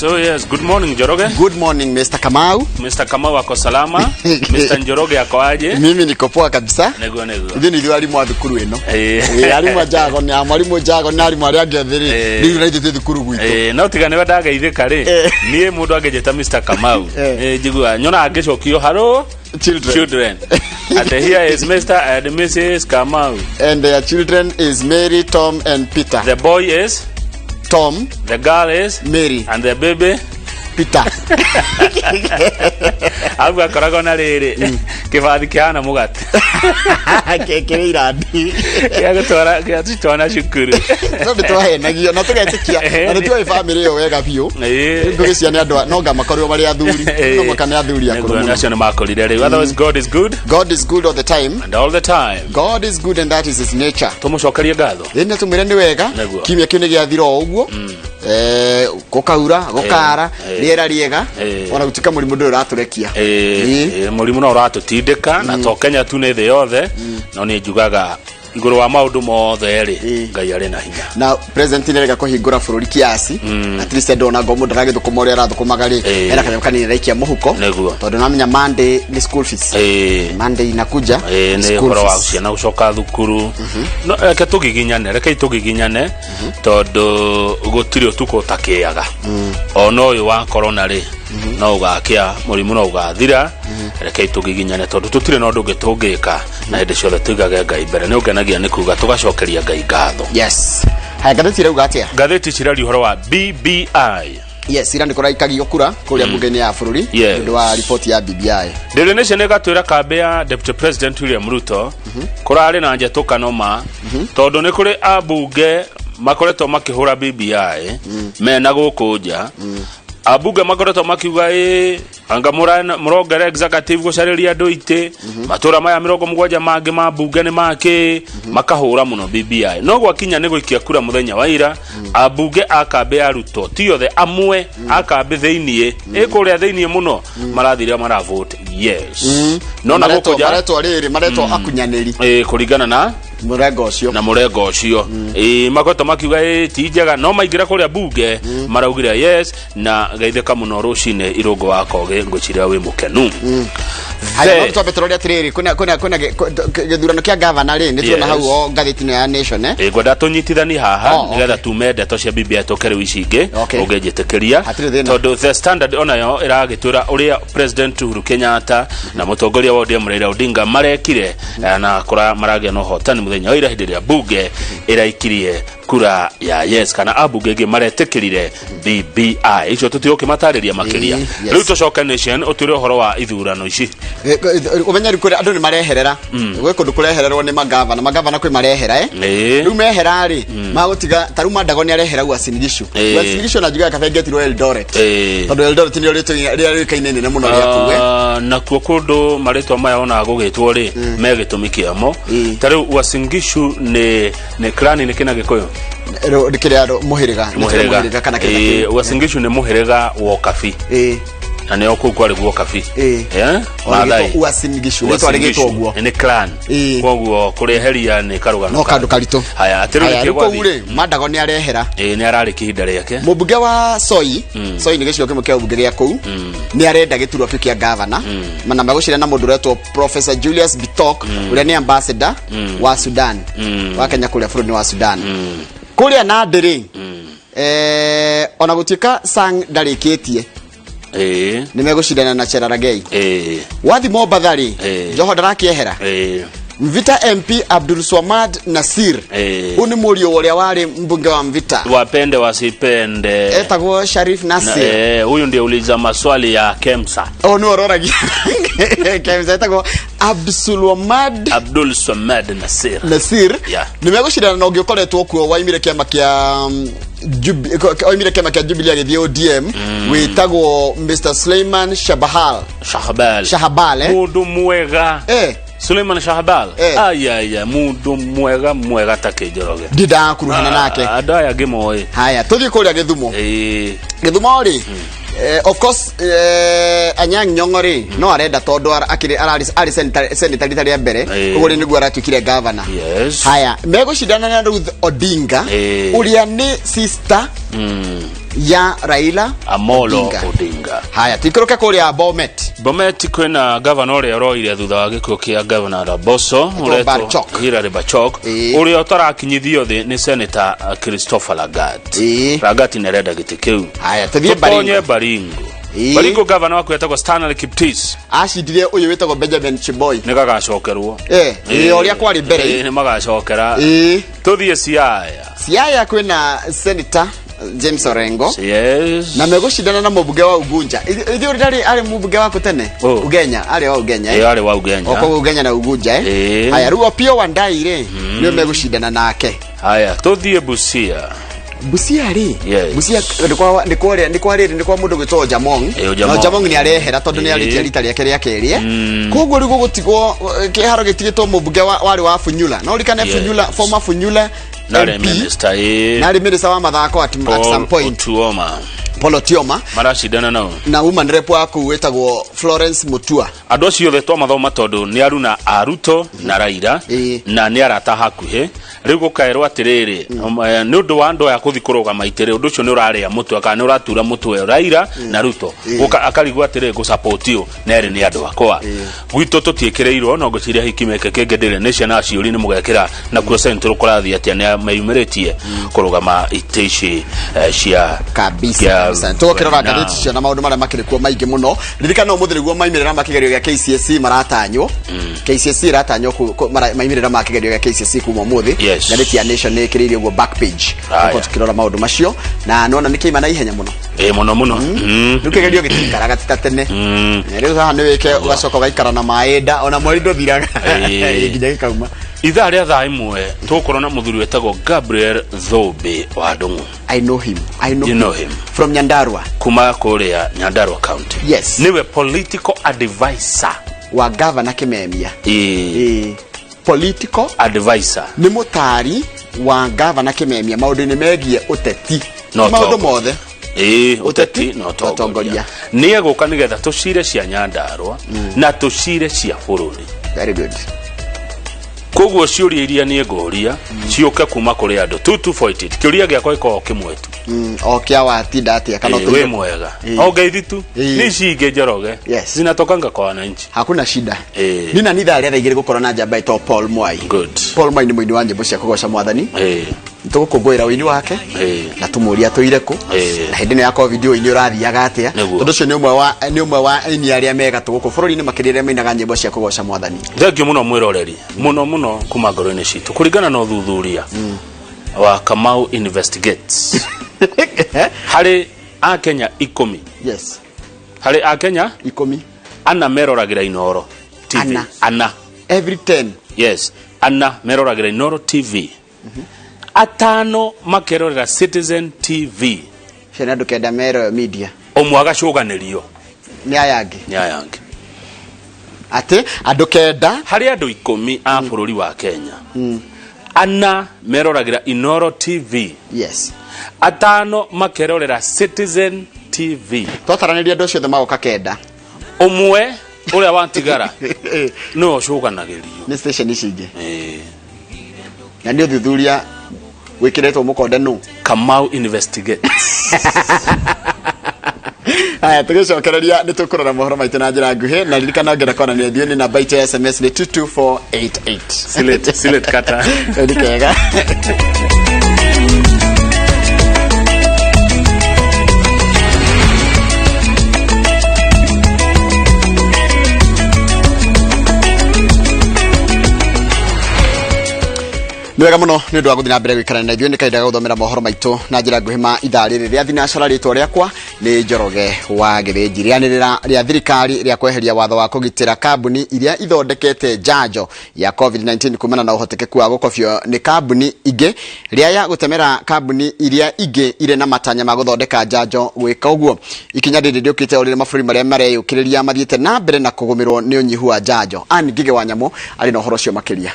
yes, oh yes. Good morning, Njoroge. Good morning, Mr. Kamau. Mr. Kamau ako salama. Mr. Njoroge ako aje? Mimi niko poa kabisa. Niguo niguo. Ithuĩ nĩ ithuĩ arimũ a thukuru ĩno. Arimũ a Jago na mwarimũ Jago na arimũ arĩa angĩ othe rĩ, rĩu na ithuĩ twĩ thukuru gwitũ. No tiga nĩwe ndageithĩka rĩ, niĩ mũndũ angĩnjĩta Mr. Kamau, njiguaga nyonaga ngĩcokio haro Children. Children. At here is Mr. and Mrs. Kamau. And their children is Mary, Tom and Peter. The boy is Tom, the girl is Mary, and the baby Peter. Au akoragwo na rĩrĩ kĩbathi kĩhana mũgate. Kĩrĩ irandi. Gĩa gũtwara gĩa twana cukuru. No nĩ twahenagio na tũgetĩkia na nĩ tuoĩ bamĩrĩ ĩyo wega biũ. Ngũgĩcia nĩ andũ no nga makorirwo marĩ athuri, no mũka nĩ athuri akũrũ Nĩguo, mũno. acio nĩ makorire rĩu. Otherwise, God is good. God is good all the time. And all the time. God is good and that is his nature. Tũmũcokerie ngatho. Ĩĩ nĩ tũmwĩre nĩ wega. Nĩguo. Kiumia kĩu nĩ gĩathira o ũguo. Gũkaura gũkara, rĩera rĩega, ona gũtuĩka mũrimũ ndũrĩ ũratũrekia. Mũrimũ no ũratũtindĩka na to Kenya tu, nĩ thĩ yothe, no nĩ njugaga igũrũ wa maũndũ mothe rĩ, Ngai arĩ na hinya. Na president nĩ arega kũhingũra bũrũri kiasi, at least andũ ona ngo mũndũ aragĩthũkũma ũrĩa arathũkũmaga rĩ, hena kanyamũ kanini araikia mũhuko, tondũ namenya Monday nĩ school fees. Monday inakuja, nĩ school ũhoro wa fees. ciana gũcoka thukuru. No reke tũgiginyane, rekei tũgiginyane, tondũ gũtirĩ ũtukũ ũtakĩaga. Ona ũyũ wa corona rĩ, no ũgakĩa, mũrimũ no ũgathira. Rekei tũgiginyane, tondũ tũtirĩ na ũndũ ũngĩ tũngĩka, na hĩndĩ ciothe tũigage Ngai mbere. Nĩ ũngenagia nĩ kuga tũgacokeria Ngai ngatho. Yes, haya, ngathĩti irauga atĩa? Ngathĩti ciraria ũhoro wa BBI. Yes, ira nĩ kũraikagio kura kũrĩa bunge-inĩ ya bũrũri nĩ ũndũ wa riboti ya BBI. Daily Nation ĩgatwĩra kambĩ ya Deputy President William Ruto kũrarĩ na njetũkano ma, tondũ nĩ kũrĩ ambunge makoretwo makĩhũra BBI mena gũkũ nja. Ambunge makoretwo makiuga ĩ anga mũrongere executive gũcarĩria andũ itĩ matũra maya 70 mangĩ ma mbunge nĩ makĩ makahũra mũno BBI. No gwakinya nĩ gũikia kura mũthenya wa ira, ambunge a kambĩ ya Ruto, ti othe, amwe a kambĩ thĩiniĩ ĩ kũrĩa thĩiniĩ mũno, marathire maravote yes, no na gũkũ nja Maretwo rĩrĩ, maretwo akunyanĩri. Kũringana na mũrengo ũcio. Na mũrengo ũcio makoretwo makiuga ĩ ti njega, no maingĩra kũrĩa bunge maraugire yes. Na geithĩka mũno rũcinĩ, Irũngũ wa Kogĩ, ngwĩciria wĩ mũkenu. Haya, no twambe tũrore atĩrĩrĩ, kwĩna gĩthurano kĩa gavana rĩ, nĩ tuona hau o ngathĩti-inĩ ya Nation. Ngwenda tũnyitithani haha nĩgetha tume ndeto cia BBI tũke rĩu ici ingĩ, ũngĩnjĩtĩkĩria. Hatirĩ thĩna. Tondũ The Standard onayo ĩragĩtwĩra ũrĩa President Uhuru Kenyatta na mũtongoria wa ODM Raila Odinga marekire, na kũra maragĩa na ũhotani mũthenya wa ira hĩndĩ ĩrĩa bunge ĩraikirie kura ya yes, kana ambunge angĩ maretĩkĩrire BBI. Icio tũtigũkĩmatarĩria makĩria. Rĩu tũcoke Nation, ũtwĩre ũhoro wa ithurano ici. Ũmenye rĩu kũrĩa andũ nĩ mareherera, gwĩ kũndũ kũrehererwo nĩ magavana, magavana kwĩ marehera. Rĩu mehera rĩ, magũtiga ta rĩu Mandago nĩ arehera Uasin Gishu. Uasin Gishu na njugaga kaba ĩngĩetirwo Eldoret, tondũ Eldoret nĩrĩo rĩtwa rĩrĩa rĩũĩkaine nene mũno rĩa kũu. Ah, nakuo kũndũ marĩtwa maya onaga gũgĩtwo rĩ, me gĩtũmi kĩamo. Ta rĩu Uasin Gishu nĩ clan nĩ kĩna Gĩkũyũ. Kĩrĩa mũhĩrĩga nĩ kĩrĩa mũhĩrĩga kana kĩrĩa. Uasin Gishu nĩ mũhĩrĩga wa Ũkabi, na nĩo kũu kwarĩ guo Ũkabi. O Maathai. rĩgĩtwo Uasin Gishu, rĩtwa Uasin rĩgĩtwo Gishu. ũguo. Nĩ clan. Koguo kũrĩeheria nĩ karũgano no kandũ karitũ. Haya, atĩ rĩu Haya, nĩkĩo rĩu kũu gwathiĩ. rĩ, Mandago nĩ arehera. Nĩ ararĩkia ihinda rĩake. Mũmbunge wa Soi, Soi nĩ gĩcigo kĩmwe kĩa ũmbunge gĩa kũu, nĩ arenda gĩturwa kĩu kĩa gavana, na magũcira na mũndũ ũretwo Professor Julius Bitok, ũrĩa nĩ ambassador wa Sudan, wa Kenya kũrĩa bũrũri wa Sudan. Kũrĩa Nandi rĩ, ona gũtuĩka Sang ndarĩkĩtie, nĩ megũcindana na Cherargei. Wathi Mombatha rĩ, Joho ndarakĩehera. Mvita MP Abdul Swamad Nasir, ũyũ nĩ mũriũ wa ũrĩa warĩ mbunge wa Mvita, wapende wasipende, etagwo Sharif Nasir. Huyu ndio uliza maswali ya KEMSA. Oh, nĩ ũroragia KEMSA, etagwo Abdulswamad Abdul Swamad Nasir. Nasir. Nĩ megũcindana na ũngĩ ũkoretwo kuo waimire kĩama kĩa oimire kĩama kĩa Jubilee agĩthiĩ ODM, wĩtagwo Mr Suleiman Shabahal. Shahbal. Shahabal. Mundu mwega. Suleiman Shahbal. Ayaya, mundu mwega mwega ta Kĩnjoroge. Ndindakuruhana nake. Ah, andũ aya ngĩmoĩ. Haya, tũthiĩ kũrĩa Gĩthumo. Gĩthumo rĩ, of course, Anyang' Nyong'o rĩ, no arenda tondũ akĩrĩ arĩ senator rita rĩa mbere, koguo rĩ nĩguo aratuĩkire governor. Haya, megũcindana na Ruth Odinga, ũrĩa nĩ sister Ya Raila Amolo Odinga. Odinga. Haya, tuikũrũke kũrĩa Bomet. Bomet kwĩna gavana ũrĩa ũroire thutha wa gĩkuũ kĩa gavana Raboso ũretwo Barchok. Hilary Barchok, Ĩĩ. ũrĩa ũtarakinyithio thĩ nĩ Senator Christopher Lagat. Ĩĩ. Lagat nĩarenda gĩtĩ kĩu. Haya, tũthiĩ Tũtonye Baringo. Baringo. Ĩĩ. Baringo gavana waku etagwo Stanley Kiptis. Acindire ũyũ wĩtagwo Benjamin Chiboi. Nĩ gagacokerwo. Ĩĩ, ũrĩa kwarĩ mbere. Ĩĩ, nĩ magacokera. Ĩĩ. Tũthiĩ Siaya. Siaya kwĩna Senator James Orengo. Yes. Na megũcindana na mũmbunge wa Ugunja. Ithuĩ ũrĩa arĩ arĩ mũmbunge waku tene. Oh. Ugenya, arĩ wa Ugenya. Ĩĩ, arĩ wa Ugenya. O koguo Ugenya na Ugunja eh. Ĩĩ. Haya, rĩu Opiyo Wandayi rĩ, nĩwe megũcindana nake. Haya, tũthiĩ Busia. Busia rĩ, Yes. Busia nĩ kwa nĩ kwa nĩ kwa rĩrĩ nĩ kwa mũndũ gwĩtwo Jamong. Ĩĩ, Ojamong. Na Jamong nĩ arehera tondũ nĩ arĩkia Ĩĩ. rita rĩake rĩa kerĩ. eh. Koguo rĩu gũgũtigwo kĩharo gĩtigĩtwo mũmbunge warĩ wa Funyula. No ũririkane Yes. Funyula, former Funyula Narĩ MP. minister ĩĩ. Na arĩ minister wa mathako at some Paul point. Otuoma. Paul Otioma Maracindana nao. Na woman rep wa kũu wĩtagwo Florence Mutua. Andũ acio othe twamathoma tondũ nĩ aruna a Ruto na Raila Ĩĩ. na nĩ arata hakuhĩ. Rĩu gũkaerwo atĩrĩrĩ, nĩ ũndũ wa andũ aya kũthi kũrũgama itĩrĩ, ũndũ ũcio nĩ ũrarĩa mũtwe kana nĩ ũratura mũtwe Raila na Ruto. Gũka akarigwo atĩrĩrĩ, ngũsupport ũyũ na erĩ nĩ andũ akwa. Gwitũ tũtiĩkĩrĩirwo no ngwĩciria hiki meke kĩngĩ ndĩrĩ nĩ ciana ciũri nĩ mũgekĩra nakuo Central kũrathiĩ atĩa nĩ meyumĩrĩtie kũrũgama itĩ ici cia Kabisa cia kabisa. Tũgũkĩrora na- ngathĩti icio na maũndũ marĩa makĩrĩ kuo maingĩ mũno. Ririkana ũmũthĩ nĩguo maimĩrĩra ma kĩgerio gĩa KCSE maratanywo. KCSE ĩratanywo maimĩrĩra ma kĩgerio gĩa KCSE kuma ũmũthĩ. Yes. Ngathĩti ya Nation nĩ ĩkĩrĩirie ũguo back page. Haya. Tũkorwo tũkĩrora maũndũ macio na nĩwona nĩ kĩima na ihenya mũno. Ĩĩ, mũno mũno. Rĩu kĩgerio gĩtikaraga ti ta tene. Rĩu haha nĩ wĩke ũgacoka ũgaikara na maĩ nda ona mweri ndũthiraga. Ĩĩ. Nginya gĩkauma. Ithaa rĩa thaa 1 tũgũkorwo na mũthuri wĩtagwo Gabriel Thũmbĩ wa Ndũng'ũ. I know him. I know You know him. From Nyandarua. Kuma kũrĩa Nyandarua County. Yes. Nĩwe political advisor. Wa Governor Kimemia. Ĩĩ. Ĩĩ. Political advisor. Nĩ mũtari wa Governor Kimemia maũndũ-inĩ megiĩ ũteti. No Ti maũndũ ũtongoria. mothe. Ĩĩ, Ũteti ũteti na na ũtongoria. ũtongoria. Nĩ egũka nĩgetha tũcire cia Nyandarua na tũcire cia bũrũri. Very good. Koguo ciũria iria niĩ ngũria ciũke kuma kũrĩ andũ 2248, kĩũria gĩakwa gĩkoragwo kĩmwe tu. O kĩa watinda atĩa kana Ĩĩ, ũtũire- wĩ mwega. Ĩĩ. O ngeithi tu. Ĩĩ. Nĩ ici ingĩ Njoroge Yes. zinatokanga kwa wananchi. Hakuna shida. Ĩĩ. Nina nĩ ithaa rĩa thaa 2 gũkorwo na njamba ĩtagwo Paul Mwai. Good. Paul Mwai nĩ mũini wa nyĩmbo cia kũgoca mwathani. Ĩĩ. Tũgũkũngũĩra ũini wake Ĩĩ. na tũmũria atũire kũ Ĩĩ. na hĩndĩ ĩno ya covid ũini ũrathiaga atĩa. Nĩguo. Tondũ ũcio nĩ ũmwe wa aini arĩa mega tũ gũkũ bũrũri-inĩ, makĩria arĩa mainaga nyĩmbo cia kũgoca mwathani. Thengiũ mũno mwĩroreri, mũno mũno kuma ngoro-inĩ citũ. Kũringana na ũthuthuria wa Kamau Investigates, harĩ akenya 10, Yes. harĩ akenya 10, ana meroragĩra Inoro TV. Ana. Ana. Every 10. Yes, ana meroragĩra Inoro TV, atano makerorera Citizen TV. Ciana andũ 9 mero media. Ũmwe agacũganĩrio Nĩ aya angĩ. Nĩ aya angĩ. Atĩ andũ 9. Harĩ andũ 10 a bũrũri wa Kenya, ana meroragĩra Inoro TV, Yes. atano makerorera Citizen TV. Twataranĩria andũ acio othe magoka 9. Ũmwe ũrĩa watigara nĩwe ũcũganagĩrio nĩ station ici ingĩ. Ĩĩ. Na nĩ ũthuthuria wĩkĩrĩtwo mũkonde nũ? Kamau Investigates. Haya, tũgĩcokereria nĩ tũkũrora mohoro maitũ na njĩra nguhĩ, na ririkana ngĩenda kwanania ithuĩ nĩ namba itũ ya SMS nĩ 22488. Silet, silet kata. Nĩ kega. Nĩ wega mũno nĩ ũndũ wa gũthiĩ na mbere gũikarania na ithuĩ. Nĩ kahinda ga gũthomera mohoro maitũ na njĩra nguhĩ ma ithaa rĩrĩ rĩa thinacara. Rĩtwa rĩakwa nĩ Njoroge wa Gĩthĩnji. Rĩanĩrĩra rĩa thirikari rĩa kweheria watho wa kũgitĩra kambuni iria ithondekete njanjo ya COVID-19 kumana na ũhotekeku wa gũkobio nĩ kambuni ingĩ rĩaya gũtemera kambuni iria ingĩ irĩ na matanya ma gũthondeka njanjo gwĩka ũguo. Ikinya rĩrĩ rĩũkĩte o rĩrĩa mabũrũri marĩa mareyũkĩrĩria mathiĩte na mbere na kũgũmĩrwo nĩ ũnyihu wa njanjo. Ann Ngigĩ wa Nyamũ arĩ na ũhoro ũcio makĩria.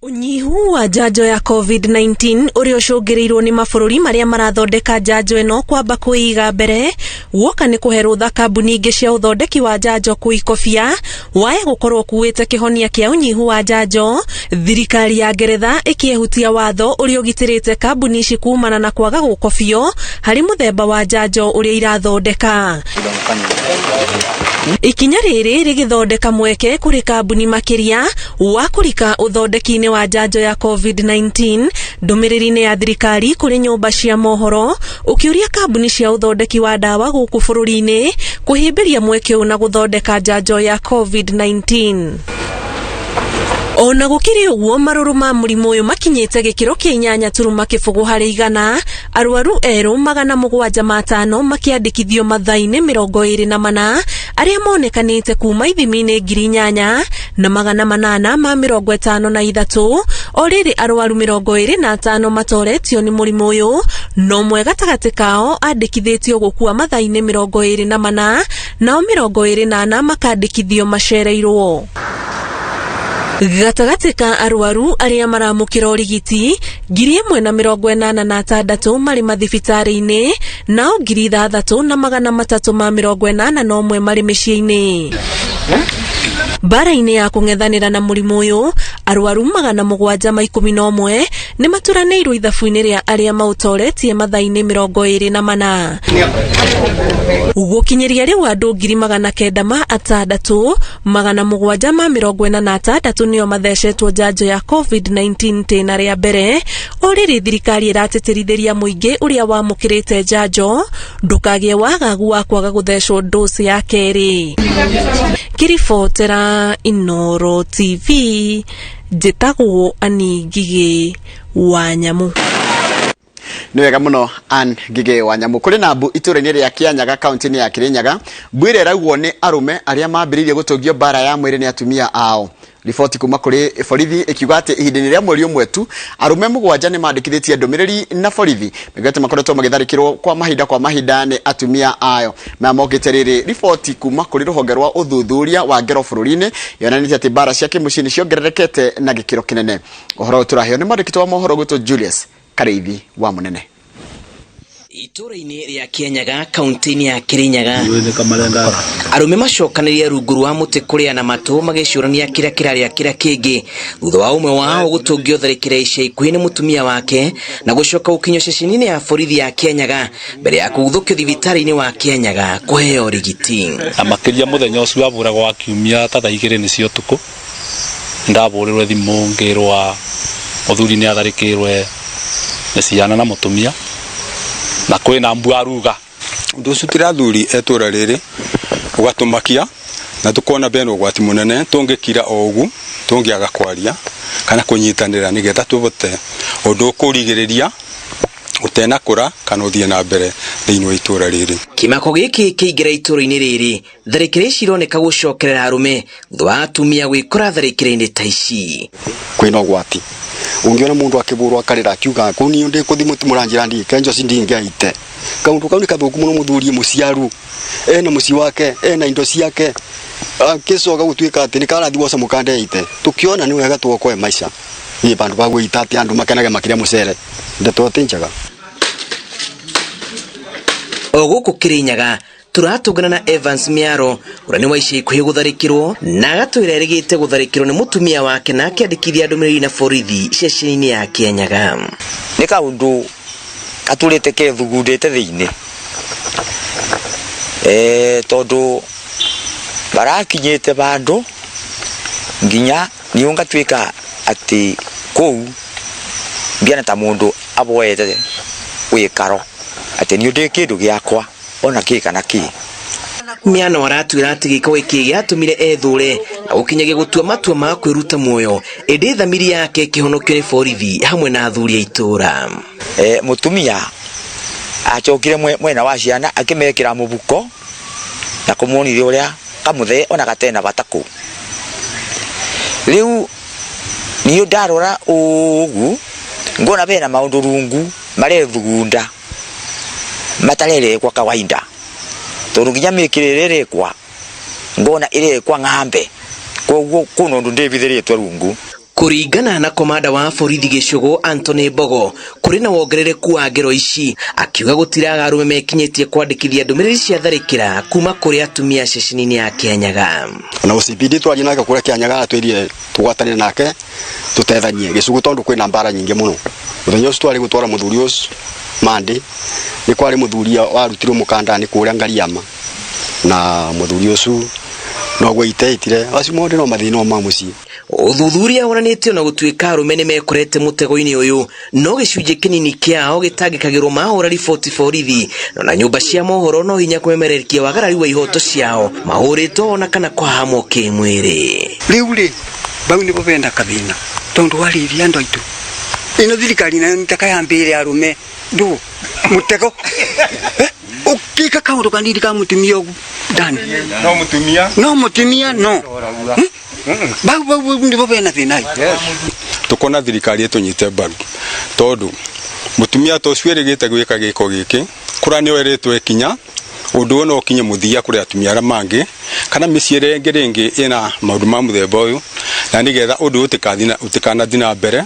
Ũnyihu wa njanjo ya COVID-19 ũrĩa ũcũngĩrĩirwo nĩ mabũrũri marĩa marathondeka njanjo ĩno kwamba kwĩiga mbere guoka nĩ kũhe rũtha kambuni ingĩ cia ũthondeki wa njanjo kũikobia waya gũkorwo kuĩte kĩhonia kĩa ũnyihu wa njanjo. Thirikari ya Ngeretha ĩkĩehutia watho ũrĩa ũgitĩrĩte kambuni ici kumana na kwaga gũkobio harĩ mũthemba wa njanjo ũrĩa irathondeka. Ikinya rĩrĩ rĩgĩthondeka mweke kũrĩ kambuni makĩria wa kũrika ũthondeki-inĩ wa njanjo ya COVID-19. Ndũmĩrĩri-inĩ ya thirikari kũrĩ nyũmba cia mohoro ũkĩũria kambuni cia ũthondeki wa ndawa gũkũ bũrũri-inĩ kũhĩmbĩria mweke ũyũ na gũthondeka njanjo ya COVID-19. Ona gũkĩrĩ ũguo, marũrũ ma mũrimũ ũyũ makinyĩte gĩkĩro kĩa 8.0 harĩ igana, arwaru erũ 705 makĩandĩkithio mathaa-inĩ 24 arĩa monekanĩte kuma ithimi-inĩ 8,853. O rĩrĩ arwaru 25 matoretio nĩ mũrimũ ũyũ, no ũmwe gatagatĩ kao andĩkithĩtio gũkua mathaa-inĩ 24, nao 24 makandĩkithio macereirwo. Gatagatĩ ka arwaru arĩa maramũkĩra ũrigiti 1,086 marĩ mathibitarĩ-inĩ, nao 6,381 marĩ mĩciĩ-inĩ. Mbara-inĩ ya kũng'ethanĩra na mũrimũ ũyũ, arwaru 711 nĩ maturanĩirwo ithabu-inĩ rĩa arĩa maũtoretie mathaa-inĩ 24. Gũkinyĩria rĩu andũ 906,746 nĩo mathecetwo njanjo ya COVID-19 tĩna rĩa mbere. O rĩrĩ thirikari ĩratĩtĩrithĩria mũingĩ ũrĩa wamũkĩrĩte njanjo ndũkagĩe wagagu wa kwaga gũthecwo dosi ya kerĩ. Ngĩribotera Inooro TV, njĩtagwo Ann Ngigĩ wa Nyamu. Nĩ wega mũno Ann Ngigĩ wa Nyamu. Kũrĩ na mbu itũũra-inĩ rĩa Kĩanyaga kaunti-inĩ ya Kĩrĩnyaga. Mbu ĩrĩa ĩraugwo nĩ arũme arĩa mambĩrĩirie gũtũngio mbara ya mwĩrĩ nĩ atumia ao. Riboti kuma kũrĩ borithi ĩkiuga atĩ ihinda-inĩ rĩa mweri ũmwe tu arũme 7 nĩ mandĩkithĩtie ndũmĩrĩri na borithi nĩguo atĩ makoretwo magĩtharĩkĩrwo kwa mahinda nĩ atumia ayo. Maya mokĩte rĩrĩ riboti kuma kũrĩ rũhonge rwa ũthuthuria wa ngero bũrũri-inĩ yonanĩtie atĩ mbara cia kĩmũciĩ nĩ ciongererekete na gĩkĩro kĩnene. Ũhoro ũyũ tũraheo nĩ mwandĩki wa mohoro gwĩtwo Julius Karĩithi wa Mũnene. Itũũra-inĩ rĩa Kĩanyaga kaunti-inĩ ya Kĩrĩnyaga, arũme macokanĩrĩire rungu rwa mũtĩ kũrĩa na matũ magĩcũrania kĩrĩa kĩrarĩa kĩrĩa kĩngĩ thutha wa ũmwe wao gũtũngio tharĩkĩra ica ikuhĩ nĩ mũtumia wake na gũcoka gũkinyio ceceni-inĩ ya borithi ya Kĩanyaga mbere ya kũguthũkio thibitarĩ-inĩ wa Kĩanyaga kũheo ũrigiti. Na makĩria mũthenya ũcio wabũragwo wa kiumia ta thaa 2 nĩcio ũtukũ, ndabũrĩrwe thimũ ngĩrwa mũthuri nĩ atharĩkĩirwe nĩ ciana na mũtumia na kwĩna mbu aruga. Ũndũ ũcio tũrĩ athuri etũra rĩrĩ ũgatũmakia na tũkona bena ũgwati mũnene tũngĩkira o ũguo tũngĩaga kwaria kana kũnyitanĩra nĩgetha tũvote ũndũ ũkũrigĩrĩria ũtenakũra kana ũthiĩ na mbere thĩinĩ wa itũra rĩrĩ. Kĩmako gĩkĩ kĩingĩra itũra-inĩ rĩrĩ, tharĩkĩra ici ironeka gũcokerera arũme thutha wa atumia gwĩkora tharĩkĩra-inĩ ta ici. Kwĩna ũgwati ũngĩona mũndũ akĩbũrwo akarĩra akiuga kũu niĩ ndĩ kũthi mũranjĩra ndike njoci ndingĩaite. Kaũndũ kau nĩ kathũku mũno mũthuri mũciaru ena mũciĩ wake ena indo ciake akĩcoka gũtuĩka atĩ nĩ karathi woca mũkandeite. Tũkĩona nĩ wega tuokoe maica niĩ bandũ ba gwĩita atĩ andũ makenage makĩrĩa mũcere ndeto ti njega. O gũkũ Kĩrĩnyaga tũratũngana na Evans Miaro ũrĩa nĩ wa ica ikuhĩ gũtharĩkĩrwo na agatwĩra erĩgĩte gũtharĩkĩrwo nĩ mũtumia wake na akĩandĩkithia ndũmĩrĩri na borithi ceceni-inĩ ya Kĩanyaga. Nĩ kaũndũ gatũrĩte kethugundĩte thĩinĩ tondũ barakinyĩte bandũ nginya niũ ngatuĩka atĩ kũu mbiana ta mũndũ aboete wĩkaro atĩ niũ ndĩ kĩndũ gĩakwa ona kĩ kana kĩ. Miano aratwĩra atĩ gĩko gĩkĩ gĩatũmire ethũre na gũkinyagia gũtua matua ma kwĩruta muoyo ĩndĩ thamiri yake ĩkĩhonokio nĩ borithi hamwe na athuri a itũũra. Mũtumia acokire mwena wa ciana akĩmekĩra mũbuko na kũmuonithia ũrĩa kamũthee ona gatena bata kũu. Rĩu niĩ ndarora ũguo ngona bena maũndũ rungu marethugunda matarerekwa kawaida tondũ nginya mĩkĩre ĩrĩa ĩrekwa ngona ĩrekwa ng'ambe koguo kuna ũndũ ndĩbithĩrĩtwe rungu. Kũringana na komanda wa borithi gĩcũgũ Anthony Mbogo, kũrĩ na wongerereku wa ngero ici, akiuga gũtiraga arũme mekinyĩtie kwandĩkithia ndũmĩrĩri cia tharĩkĩra kuma kũrĩ atumia ceceni-inĩ ya Kĩanyaga. Na OCPD twarie nake kũrĩa Kĩanyaga atwĩrire tũgwatanĩre nake tũtethanie gĩcũgũ tondũ kwĩna mbara nyingĩ mũno. Mũthenya ũcio twarĩ gũtwara mũthuri ũcio Mande nĩ kwarĩ mũthuri warutirwo mũkanda-inĩ kũrĩa Ngariama na mũthuri ũcio noguo iteitire acio mothe no mathĩna ma mũciĩ. Ũthuthuria wonanĩtie ona gũtuĩka arũme nĩ mekorete mũtego-inĩ ũyũ, no gĩcunjĩ kĩnini kĩao gĩtangĩkagĩrwo mahũra riboti borithi na nyũmba cia mohoro no hinya kũmemerekia wagarari wa ihoto ciao mahũrĩtwo ona kana kũhahamwo kĩmwĩrĩ. Rĩu rĩ bau nĩbo bena kathĩna tondũ warĩria andũ aitũ ĩno thirikari nayo nĩtakayambĩre arũme ndũ mũtego ũkĩka kaũndũ kanini ka mũtumia ũguo ndani no mũtumia no mũtumia no bau bau nĩbo bena thĩna. Tukona thirikari ĩtũnyite mbaru tondũ mũtumia ta ũcio ĩrĩgĩte gwĩka gĩko gĩkĩ kũrĩa nĩ oeretwo ikinya ũndũ ũyũ no ũkinye mũthia kũrĩ atumia arĩa mangĩ kana mĩciĩ ĩrĩa ĩngĩ rĩngĩ ĩna maũndũ ma mũthemba ũyũ na nĩgetha ũndũ ũyũ ũtikanathiĩ na mbere.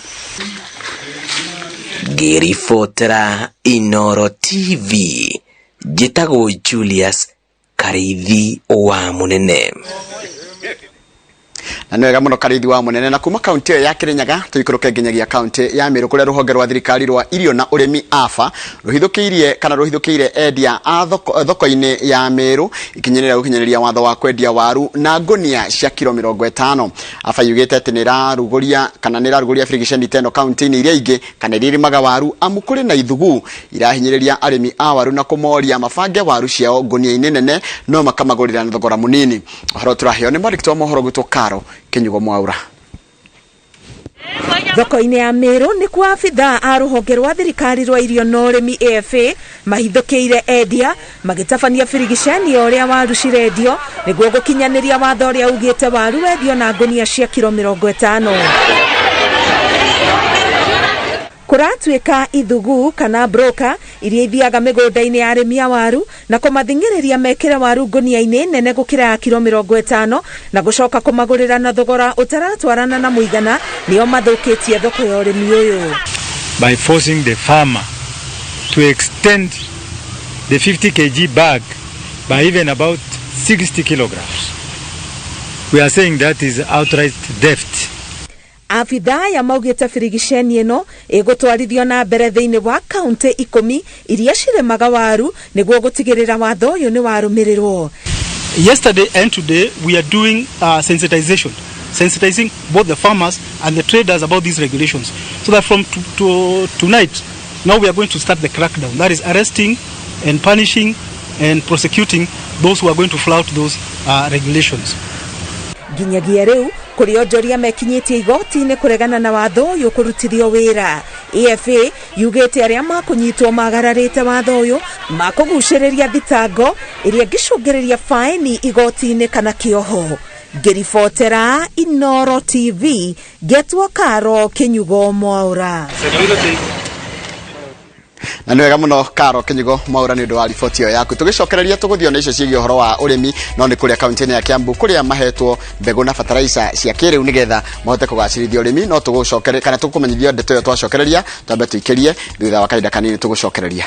Ngĩribotera Inooro TV, njĩtagwo Julius Kariithi wa Mũnene. Na nĩ wega mũno Kariithi wa Mũnene. Na kuma kaunti ĩyo ya Kĩrĩnyaga tũikũrũke nginyagia kaunti ya Meru kũrĩa rũhonge rwa thirikari rwa irio na ũrĩmi AFA rũhithũkĩirie kana rũhithũkĩire endia a thoko-inĩ ya Meru ikinyĩrĩra gũkinyĩrĩria watho wa kwendia waru na ngũnia cia kiro 50. AFA yugĩte atĩ nĩrarugũria kana nĩrarugũria birigiceni ta ĩno kaunti-inĩ iria ingĩ kana iria irĩmaga waru amu kũrĩ na ithugu irahinyĩrĩria arĩmi a waru na kũmoria mabange waru ciao ngũnia-inĩ nene no makamagũrĩra na thogora mũnini. Ũhoro tũraheo nĩ mwandĩki wa mohoro gwitũ Karo Kinyugo Mwaura. Thoko-inĩ ya Meru nĩkuo abithaa a rũhonge rwa thirikari rwa irio na ũrĩmi AFA mahithũkĩire endia magĩtabania birigiceni ya ũrĩa waru cirendio nĩguo gũkinyanĩria watho ũrĩa ugĩte waru wendio na ngũnia cia kiro 50. Kũratuĩka ithugu kana broker iria ithiaga mĩgũnda-inĩ ya arĩmi a waru na kũmathing'ĩrĩria mekĩre waru ngũnia-inĩ nene gũkĩra ya kiro 50 na gũcoka kũmagũrĩra na thogora ũtaratwarana na mũigana nĩo mathũkĩtie thoko ya ũrĩmi ũyũ. By forcing the farmer to extend the 50 kg bag by even about 60 kilograms. We are saying that is outright theft. Abithaa aya maugĩte birigiceni ĩno ĩgũtwarithio na mbere thĩinĩ wa kaunti 10 iria cirĩmaga waru nĩguo gũtigĩrĩra watho ũyũ nĩ warũmĩrĩrwo. Yesterday and today we are doing sensitization, sensitizing both the farmers and the traders about these regulations, so that from tonight now we are going to start the crackdown, that is arresting and punishing and prosecuting those who are going to flout those regulations. Nginyagia rĩu kũrĩ onjoria mekinyĩtie igoti-inĩ kũregana na watho ũyũ kũrutithio wĩra. AFA yugĩte arĩa makũnyitwo magararĩte watho ũyũ makũgucĩrĩria thitango ĩrĩa ĩngĩcũngĩrĩria faini igoti-inĩ kana kĩoho. Ngĩribotera Inooro TV ngetwo Karo Kinyugo Mwaura. Na nĩ wega mũno Karo Kinyugo Mwaura nĩ ũndũ wa riboti ĩyo yaku. Tũgĩcokereria tũgũthiĩ ona icio ciĩgiĩ ũhoro wa ũrĩmi no nĩ kũrĩa kaunti-inĩ ya Kiambu kũrĩa mahetwo mbegũ na bataraica cia kĩrĩu nĩgetha mahote kũgacĩrithia ũrĩmi. No tũgũcokere kana tũkũmenyithio ndeto ĩyo twacokereria, twambe tũikĩrie thutha wa kahinda kanini tũgũcokereria.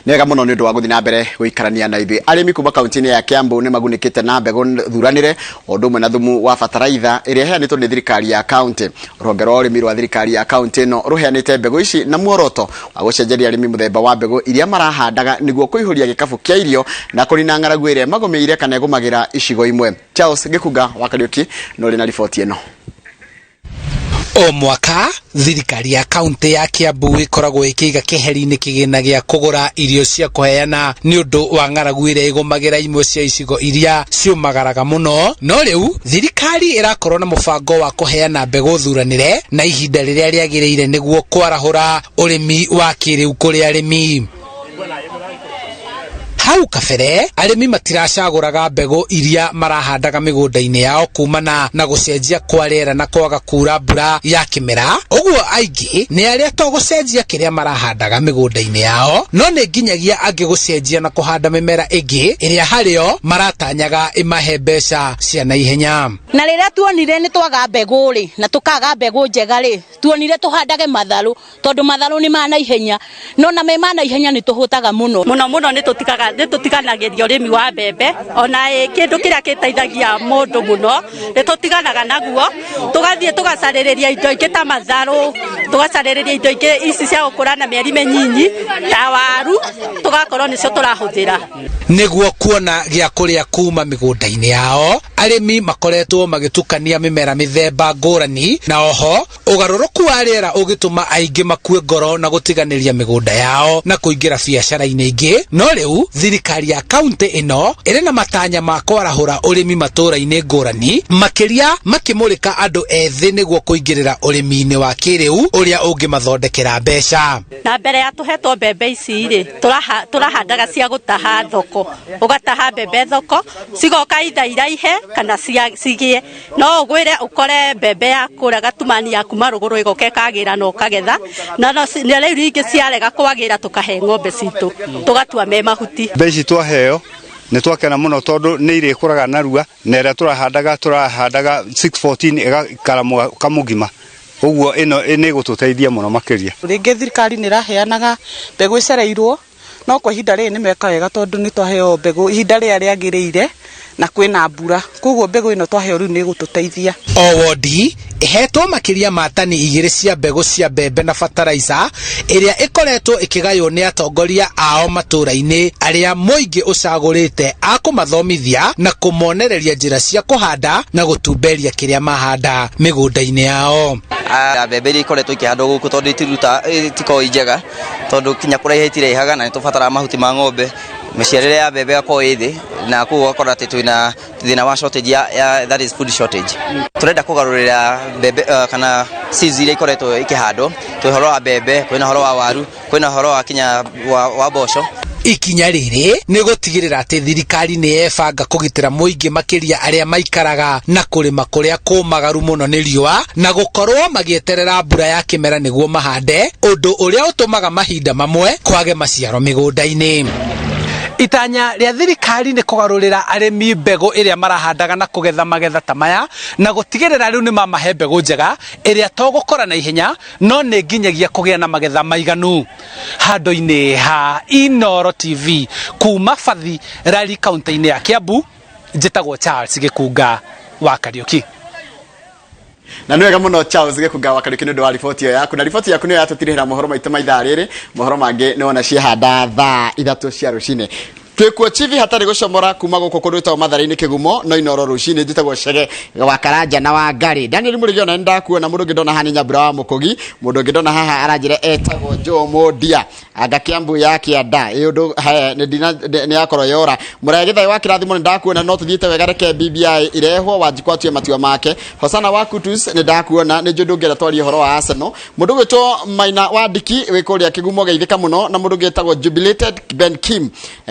Nĩ wega mũno nĩ ũndũ wa gũthiĩ na mbere gũikarania na ithuĩ. Arĩmi kuma kaunti-inĩ ya Kiambu nĩ magunĩkĩte na mbegũ thuranĩre o ũndũ ũmwe na thumu wa bataraitha ĩrĩa ĩheanĩtwo nĩ thirikari ya kaunti. Rũhonge rwa ũrĩmi rwa thirikari ya kaunti ĩno rũheanĩte mbegũ ici na muoroto wa gũcenjeria arĩmi mũthemba wa mbegũ iria marahandaga nĩguo kũihũria gĩkabũ kĩa irio na kũnina ng'aragu ĩrĩa magũmĩire kana ĩgũmagĩra icigo imwe. Charles Gĩkunga wa Kariũki no ũrĩ na riboti ĩno. O mwaka thirikari ya kaunti ya Kiambu ĩkoragwo ĩkĩiga keheri-inĩ kĩgĩna gĩa kũgũra irio cia kũheana nĩ ũndũ wa ng'aragu ĩrĩa ĩgũmagĩra imwe cia icigo iria ciũmagaraga mũno. No rĩu thirikari ĩrakorwo na mũbango wa kũheana mbegũ thuranĩre na ihinda rĩrĩa rĩagĩrĩire nĩguo kwarahũra ũrĩmi wa kĩrĩu kũrĩ arĩmi. Hau kabere arĩmi matiracagũraga mbegũ iria marahandaga mĩgũnda-inĩ yao kumana na gũcenjia kwa rĩera na kwaga kura mbura ya kĩmera. Ũguo aingĩ nĩ arĩa to gũcenjia kĩrĩa marahandaga mĩgũnda-inĩ yao, no nĩ nginyagia angĩ gũcenjia na kũhanda mĩmera ĩngĩ ĩrĩa harĩo maratanyaga ĩmahe mbeca cia naihenya. Na rĩrĩa tuonire nĩ twaga mbegũ rĩ, na tũkaga mbegũ njega rĩ, tuonire tũhandage matharũ, tondũ matharũ nĩ ma naihenya, no na me ma naihenya nĩ tũhũtaga mũno. Mũno mũno nĩ tũtiganagĩria ũrĩmi wa mbembe, ona ĩ kĩndũ kĩrĩa gĩteithagia mũndũ mũno, nĩ tũtiganaga naguo, tũgathiĩ tũgacarĩrĩria indo ingĩ ta matharũ, tũgacarĩrĩria indo ingĩ ici cia gũkũra na mĩeri mĩnyinyi, ta waru, tũgakorwo nĩcio tũrahũthĩra. Nĩguo kuona gĩa kũrĩa kuma mĩgũnda-inĩ yao, arĩmi makoretwo magĩtukania mĩmera mĩthemba ngũrani, na oho ũgarũrũku wa rĩera ũgĩtũma aingĩ makue ngoro na gũtiganĩria mĩgũnda yao na kũingĩra biacara-inĩ ingĩ. No rĩu thirikari ya kaunti ĩno ĩrĩ na matanya ma kwarahũra ũrĩmi matũũra-inĩ ngũrani, makĩria makĩmũrĩka andũ ethĩ nĩguo kũingĩrĩra ũrĩmi-inĩ wa kĩrĩu ũrĩa ũngĩmathondekera mbeca. Na mbere ya tũhetwo mbembe ici rĩ, tũrahandaga cia gũtaha thoko, ũgataha mbembe thoko, cigoka itha iraihe kana cigĩe. No ũgwĩre ũkore mbembe ya kũrĩa gatumani ya kuma rũgũrũ ĩgoka ĩkagĩra na ũkagetha, na no na rĩu rĩngĩ ciarega kwagĩra tũkahe ng'ombe citũ, tũgatua me mahuti. Mbembe ici twaheo nĩ twakena mũno tondũ nĩ irĩkũraga narua, na ĩrĩa tũrahandaga 614 ĩgaikara mwaka mũgima. Ũguo ĩno nĩ ĩgũtũteithia mũno makĩria. Rĩngĩ thirikari nĩ ĩraheanaga mbegũ ĩcereirwo, no kwa ihinda rĩrĩ nĩ meka wega tondũ nĩ twaheo mbegũ ihinda rĩrĩa rĩagĩrĩire na kwĩna mbura, koguo mbegũ ĩno twaheo rĩu nĩ ĩgũtũteithia. O wodi ĩhetwo makĩria ma tani 2 cia mbegũ cia mbembe na fertilizer ĩrĩa ĩkoretwo ĩkĩgaywo nĩ atongoria ao matũũra-inĩ arĩa mũingĩ ũcagũrĩte a kũmathomithia na kũmonereria njĩra cia kũhanda na gũtumberia kĩrĩa mahanda mĩgũnda-inĩ yao. Mbembe iria ikoretwo ikĩhandwo gũkũ tondũ itikoragwo i njega, tondũ kinya kũraiha itiraihaga na nĩ tũbataraga mahuti ma ng'ombe, mĩciarĩre ya mbembe ĩgakorwo ĩ thĩ, na koguo ũgakora atĩ twĩna thĩna wa shortage ya that is food shortage. Tũrenda kũgarũrĩra mbembe kana seeds iria ikoretwo ikĩhandwo, twĩ ũhoro wa mbembe, kwĩna ũhoro wa waru, kwĩna ũhoro wa kinya wa mboco. Ikinya rĩrĩ nĩ gũtigĩrĩra atĩ thirikari nĩ yebanga kũgitĩra mũingĩ makĩria arĩa maikaraga na kũrĩma kũrĩa kũmagaru mũno nĩ riũa, na gũkorwo magĩeterera mbura ya kĩmera nĩguo mahande, ũndũ ũrĩa ũtũmaga mahinda mamwe kwage maciaro mĩgũnda-inĩ. Itanya rĩa thirikari nĩ kũgarũrĩra arĩmi mbegũ ĩrĩa marahandaga na kũgetha magetha ta maya, na gũtigĩrĩra rĩu nĩ mamahe mbegũ njega ĩrĩa to gũkũra na ihenya, no nĩ nginyagia kũgĩa na magetha maiganu. Handũ-inĩ ha Inooro TV kuma Bathi Rari kaunti-inĩ ya Kiambu, njĩtagwo Charles Gĩkunga wa Kariũki. Na nĩ wega mũno Charles Gĩkunga wa Kariũki nĩ ũndũ wa riboti ĩyo yaku, na riboti yaku nĩyo yatũtirihĩra mohoro maitũ ma ithaa rĩrĩ. Mohoro mangĩ nĩ wona ciehanda thaa 3 cia rũcinĩ. Twĩkuo chivi hatarĩ gũcomora kuma gũkũ kũndũ gwĩtagwo Mathare-inĩ Kĩgumo, no Inooro rũcinĩ. Njĩtagwo Chege wa Karanja na wa Ngarĩ. Daniel Mũrĩgi ona nĩndakuona. Mũndũ ũngĩ ndona haha nĩ Nyambura wa Mũkũgi. Mũndũ ũngĩ ndona haha aranjĩra etagwo Joe Mondia. Anga Kiambu ya kĩanda ĩ ũndũ haya nĩ ndina nĩ yakorwo yora. Mũraya Gĩthai wa kĩrathimo nĩ ndakuona, no tũthiĩte wega, reke BBI irehwo Wanjikũ atue matua make. Hosana wa Kutus nĩ ndakuona, nĩ njũĩ ndũngĩenda twarie ũhoro wa Arsenal. Mũndũ ũgwĩtwo Maina wa Ndiki wĩ kũrĩa Kĩgumo geithĩka mũno, na mũndũ ũngĩ wĩtagwo Jubilated Ben Kim.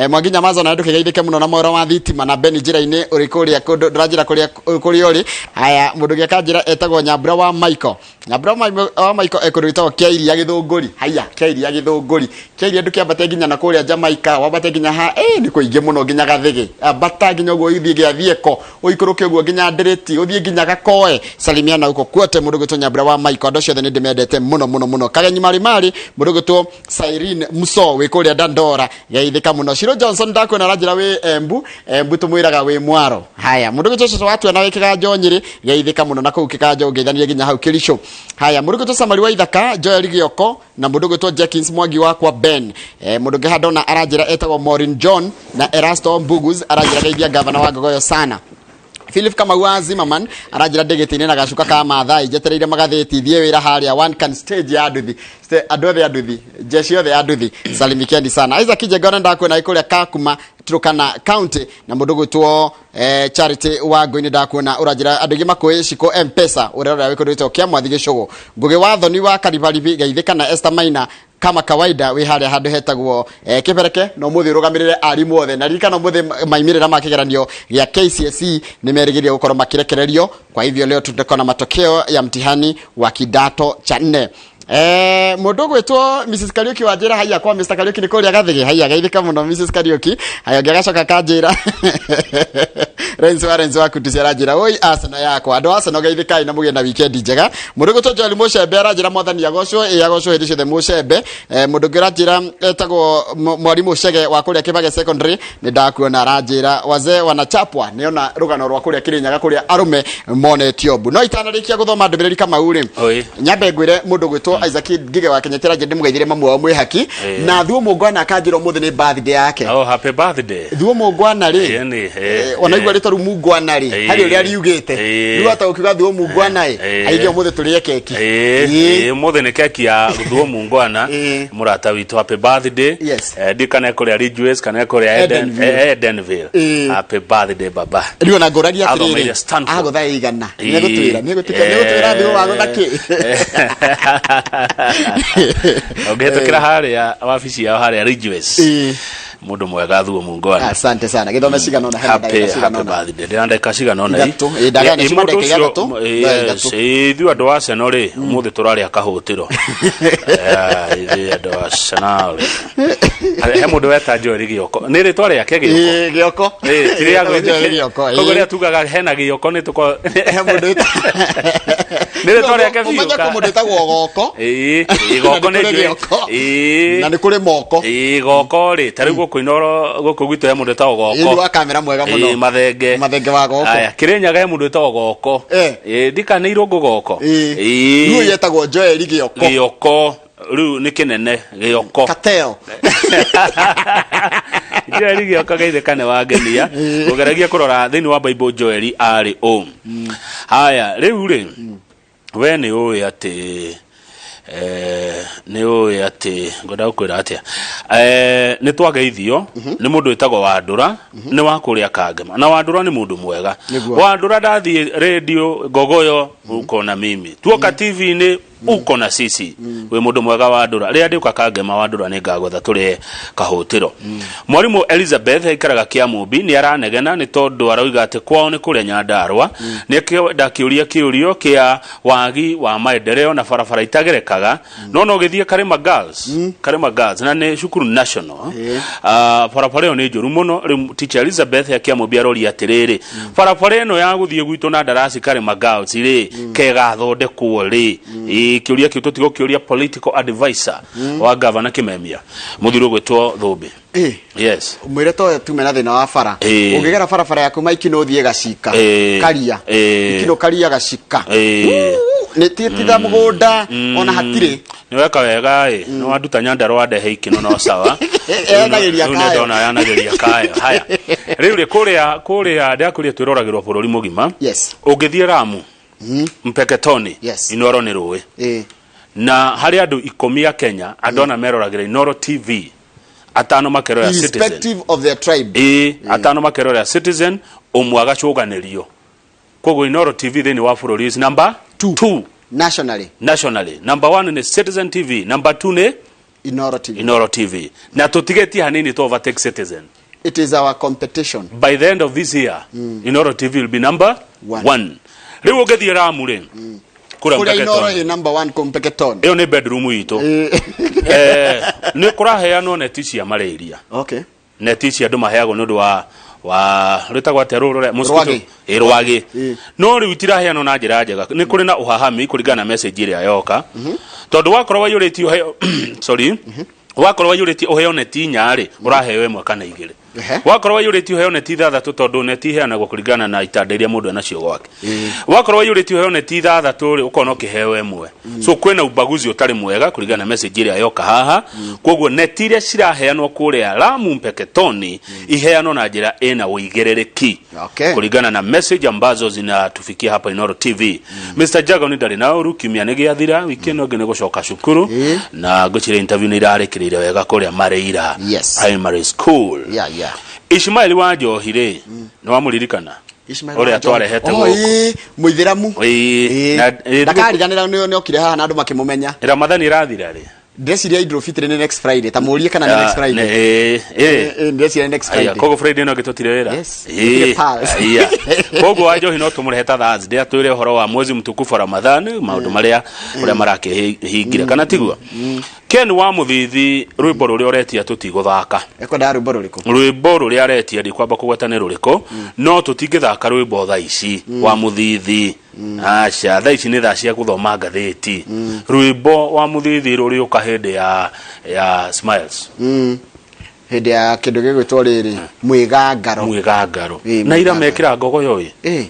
Mwangi Nyamaza na ndũkĩgeithĩke mũno na mwero wa thitima, na Ben njĩra-inĩ ũrĩ kũrĩa kũndũ ndũranjĩra kũrĩa kũrĩa ũrĩ. Haya, mũndũ ũngĩ akanjĩra etagwo Nyambura wa Michael. Nyambura wa Michael ekũndũ gwĩtagwo Kĩairia Gĩthũngũri. Haya, Kĩairia Gĩthũngũri. Kĩairia ndũkĩambate nginya na kũrĩa Jamaica, wambate nginya ha, nĩ kũingĩ mũno nginya Gathĩgĩ. Ambata nginya ũguo ũthiĩ Gĩathieko, ũikũrũke ũguo nginya Ndĩrĩti, ũthiĩ nginya Gakoe. Salimiana huko kwote mũndũ ũgwĩtwo Nyambura wa Michael. Andũ acio othe nĩ ndĩmendete mũno mũno mũno. Kagenyi Marĩ Marĩ, mũndũ ũgwĩtwo Cyrene Muso wĩ kũrĩa Dandora, geithĩka mũno. Shiro Johnson ndakuona aranjĩra wĩ Embu, Embu tũmwĩraga wĩ mwaro. Haya, mũndũ ũgwĩtwo Cũcũ wa Tuana wĩ Kĩganjo Nyĩrĩ, geithĩka mũno na kũu Kĩganjo ũngeithanirie nginya hau Kĩricũ. Haya, mũndũ ũgwĩtwo Samari wa Ithaka, Joel Gĩoko, na mũndũ ũgwĩtwo Jenkins Mwangi wakwa Ben. Mũndũ ũngĩ haha ndona aranjĩra etagwo Maureen John na Erasto Mbugus aranjĩra geithia gavana wa Ngogoyo sana. Philip Kamau wa Zimmerman aranjĩra ndĩgĩtĩ-inĩ na gacuka ka Maathai njetereire magathĩti thiĩ wĩra harĩa one can stage ya nduthi. Andũ othe a nduthi, jeshi othe ya nduthi, salimikendi sana. Isaac Njengona ndakuona ĩ kũrĩa Kakuma Turkana County, na mũndũ ũgwĩtwo Charity wa Ngũi nĩ ndakuona ũranjĩra andũ aingĩ makũĩ Shiko M-Pesa ũrĩa ũrĩa wĩ kũndũ gwĩtagwo Kĩa Mwathi Gĩcũgũ. Ngũgĩ wa Thoni wa Karibaribi geithĩka na Esther Maina. Kama kawaida wĩ harĩa handũ hetagwo Kĩbereke, na ũmũthĩ ũrũgamĩrĩre arimũ othe. Na ririkana ũmũthĩ maimĩrĩra ma kĩgeranio gĩa KCSE nĩ merĩgĩrĩire gũkorwo makĩrekererio. Kwa hivyo leo tutakuwa na matokeo ya mtihani wa kidato cha nne. Mũndũ ũgwĩtwo Mrs Kariuki wanjĩra haiya kwa Mr Kariuki nĩ kũrĩa gathĩgĩ, haiya geithĩka mũno Mrs Kariuki. Haya, ũngĩ agacoka akanjĩra Renzo wa Renzo wa Kutusi aranjĩra oi Arsenal yakwa, andũ a Arsenal geithĩkai na mũgĩe na weekend njega. Mũndũ ũgwĩtwo Joel Mũcembe aranjĩra mwathani agocwo, ĩ agocwo hĩndĩ ciothe Mũcembe. Mũndũ ũngĩ ũranjĩra etagwo mwarimũ Chege wa kũrĩa Kĩbage Secondary, nĩ ndakuona aranjĩra wazee wanachapwa, nĩona rũgano rwa kũrĩa Kĩrĩnyaga kũrĩa arũme monetio mbu. No itanarĩkia gũthoma ndũmĩrĩri Kamau rĩ, Oi. nyambe ngwĩre mũndũ gwĩtwo Isaac Ngige wa Kenya tĩra ndĩmũgeithire mamu wao mwĩhaki na thuo mũngwana akanjĩra ũmũthĩ nĩ birthday yake. Oh, happy birthday. Thuo mũngwana rĩ, Ĩni, ona igua rĩtwa rĩu mungwana rĩ, harĩ ũrĩa riugĩte. Rĩu hata ũkiuga thuo mungwana ĩ, aige ũmũthĩ tũrĩe keki. Ũmũthĩ nĩ keki ya thuo mungwana, mũrata witũ, happy birthday. Yes. Ndikana kũrĩa Ridgeways kana kũrĩa Edenville. Edenville. Happy birthday baba. Rĩu ona ngũragia Athomeire atĩrĩrĩ, Stanford. agũtha igana nĩegũtwĩra nĩegũtwĩra thuo wagũtha kĩ. Ũngĩhĩtũkĩra harĩa wabici yao harĩa Ridgeways, mũndũ mwega thuo mungwana. Asante sana. Gĩthome cigana ũna, hena Happy ndagĩka cigana happy ũna. birthday. Ndĩna ndagĩka cigana ũna. Ithatũ. Ndagĩka nĩ cuma Mũndũ ndagĩka ũcio- ithatũ. Ndagĩka ithatũ. Ithuĩ andũ a Arsenal rĩ, ũmũthĩ tũrarĩa kahũtĩro. Ithuĩ andũ a Arsenal rĩ. He mũndũ weta Joel Gĩoko. Nĩ rĩtwa rĩake Gĩoko. Gĩoko. Ti rĩa Wĩtagwo Joel Gĩoko, ĩĩ. Koguo rĩrĩa tugaga hena Gĩoko nĩ tũko He mũndũ Nĩ rĩtwa rĩake biũ. Ũmenye kwĩ mũndũ wĩtagwo Goko. Goko Na nĩ nĩ kũrĩ njũĩ. Gĩoko. Na nĩ kũrĩ Moko. Goko rĩ, ta rĩu gũkũ Inooro gũkũ gwitũ he mũndũ wĩtagwo Goko. Ĩĩ, nĩ wa kamera mwega mũno. Mathenge. Mathenge wa Goko. Aya, Kĩrĩnyaga he mũndũ wĩtagwo Goko. Ndikana Irũngũ Goko. Rĩu yetagwo Joel Gĩoko. Gĩoko rĩu nĩ kĩnene Gĩoko. Kateo. Joel Gĩoko geithĩka nĩ wangenia. Ũgeragia kũrora thĩinĩ wa Bible Joel arĩ ũ. Haya, rĩu rĩ, we nĩ ũĩ atĩ nĩ ũĩ atĩ ngwenda gũkwĩra atĩa, nĩ twageithio nĩ mũndũ wĩtagwo Wandũra, nĩ wa kũrĩa Kangema, na Wandũra nĩ mũndũ mwega. Nĩguo. Wandũra ndathiĩ radio Ngogoyo uko na mimi, tuoka TV-inĩ uko na sisi, wĩ mũndũ mwega Wandũra. Rĩrĩa ndĩũka Kangema Wandũra nĩ ngagwetha tũrĩe kahũtĩro. Mwarimũ Elizabeth aikaraga Kĩamũmbi, nĩ aranegena nĩ tondũ aroiga atĩ kwao nĩ kũrĩa Nyandarua. Nĩ akĩenda kĩũria kĩũrio kĩa wagi wa maendeleo na barabara itagerekaga, no gĩthiĩ Karima Girls, Karima Girls na nĩ cukuru national. Barabara ĩyo nĩ njũru mũno. Rĩu teacher Elizabeth ya Kĩamũmbi aroria atĩrĩrĩ, barabara ĩno ya gũthiĩ gwitũ na ndarasi Karima Girls rĩ, kegathondekwo rĩ? Kĩũria kĩu tũtigũkĩũria political advisor wa gavana Kĩmemia, mũthuri ũgwĩtwo Thũmbĩ. Yes. Mwĩre to tume na thĩna wa bara. Ũngĩgera barabara ya kuma Ikino ũthiĩ Gacika, Karia, Ikino Karia Gacika, nĩ titha mũgũnda ona hatirĩ. Nĩ weka wega ĩ, nĩ wanduta Nyandarua wandehe Ikino, no sawa. Yanagĩria Rĩu nĩ kayo. ndona yanagĩria kayo. Haya, rĩu rĩ, kũrĩa ndĩrakwĩrire twĩroragĩrwo bũrũri mũgima. Ũngĩthiĩ Ramu Mpeketoni, Inooro nĩ rũĩ, na harĩ andũ 10 a Kenya andũ ana meroragĩra Inooro TV, atano makerorera Citizen. Irrespective of their tribe. Atano makerorera Citizen, ũmwe agacũganĩrio. Koguo Inooro TV thĩinĩ wa bũrũri is number 2 nationally. Nationally number 1 nĩ Citizen TV, number 2 nĩ Inooro TV. Inooro TV, na tũtigĩtie hanini to overtake Citizen. It is our competition. By the end of this year, Inooro TV will be number 1. Rĩu ũngĩthiĩ Ramu rĩ, kũrĩa Kũrĩa Inooro Mpeketoni, ĩ number 1 kũ Mpeketoni. Ĩyo nĩ bedroom itũ. Nĩ kũraheanwo neti cia malaria. Neti ici andũ maheagwo nĩ ũndũ wa rwĩtagwo atĩa rũrũ rũrĩa mosquito? Rwagĩ. Rwagĩ. No rĩu itiraheanwo na njĩra njega, nĩ kũrĩ na ũhahami kũringana na message ĩrĩa yoka, tondũ wakorwo waiyũrĩtie ũheo, sorry, wakorwo waiyũrĩtie ũheo neti 4 rĩ, ũraheo 1 kana 2. Wakorwo waiyũrĩtie ũheo neti 6, tondũ neti iheanagwo kũringana na itanda iria mũndũ enacio gwake, wakorwo waiyũrĩtie ũheo neti 6 rĩ, ũkona ũkĩheo 1. So kwĩna ubaguzi ũtarĩ mwega kũringana na message ĩrĩa yoka haha. Koguo neti iria ciraheanwo kũrĩa Lamu Mpeketoni iheanwo na njĩra ĩna ũigĩrĩrĩki kũringana na message ambazo zinatufikia hapa Inooro TV. Mr Jago nĩ ndarĩ na ũru, kiumia nĩ gĩathira, wiki ĩno ĩngĩ nĩ gũcoka cukuru, na ngwĩciria interview nĩ irarĩkĩrĩire wega kũrĩa Mareira Primary School. Ishmael wa Njohi rĩ, nĩ wamũririkana? Ishmael Ũrĩa wa Njohi. twarehete Oh, gũkũ. Mũithĩramu. Na, Ndakariganĩra nĩ okire haha na andũ makĩmũmenya. Ramathani ĩrathira rĩ? Ndĩreciria Idul Fitri nĩ next Friday, ta mũrie kana nĩ next Friday. Ndĩreciria nĩ next Aya, Friday. koguo Friday ĩno ĩngĩ tũtirĩ wĩra. Yes, tũtirĩ pals. Aya. Koguo Wanjohi no tũmũrehe ta Thursday atwĩre ũhoro wa mwezi mtukufu wa Ramadhan, maũndũ marĩa ũrĩa marakĩhingire kana tiguo. Ken wa Mũthithi, rwĩmbo rũrĩa ũretia tũtigũthaka. Ekwendaga rwĩmbo rũrĩkũ? Rwĩmbo rũrĩa aretia ndikwamba kũgweta nĩ rũrĩkũ, no tũtingĩthaka rwĩmbo thaa ici wa Mũthithi. Aca, thaa ici nĩ thaa cia gũthoma ngathĩti. Rwĩmbo wa Mũthithi rũrĩũka hĩndĩ ya Smiles. Hĩndĩ ya kĩndũ gĩgwĩtwo rĩrĩ mwĩgangaro. Mwĩgangaro. Ĩ, Na ira mwĩgangaro. mekĩra ngogoyo ĩ. Ĩ.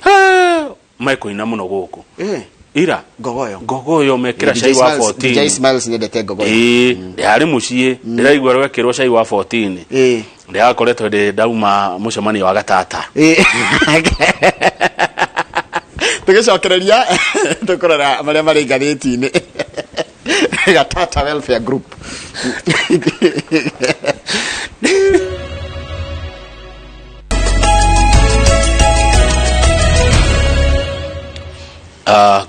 Mekũina mũno gũkũ. Ĩ. Ira ngogoyo. Ngogoyo mekĩra DJ cai wa Smiles- 14. DJ Smiles nyendete ngogoyo. Ĩ, ndĩrarĩ mũciĩ ndĩraigua rwekĩrwo cai wa 14. Ĩ. Ndĩrakoretwo ndĩ ndauma mũcemanio wa gatata. Ĩ. Tũgĩcokereria tũkũrora marĩa marĩ ngathĩti-inĩ. Gatata Welfare Group.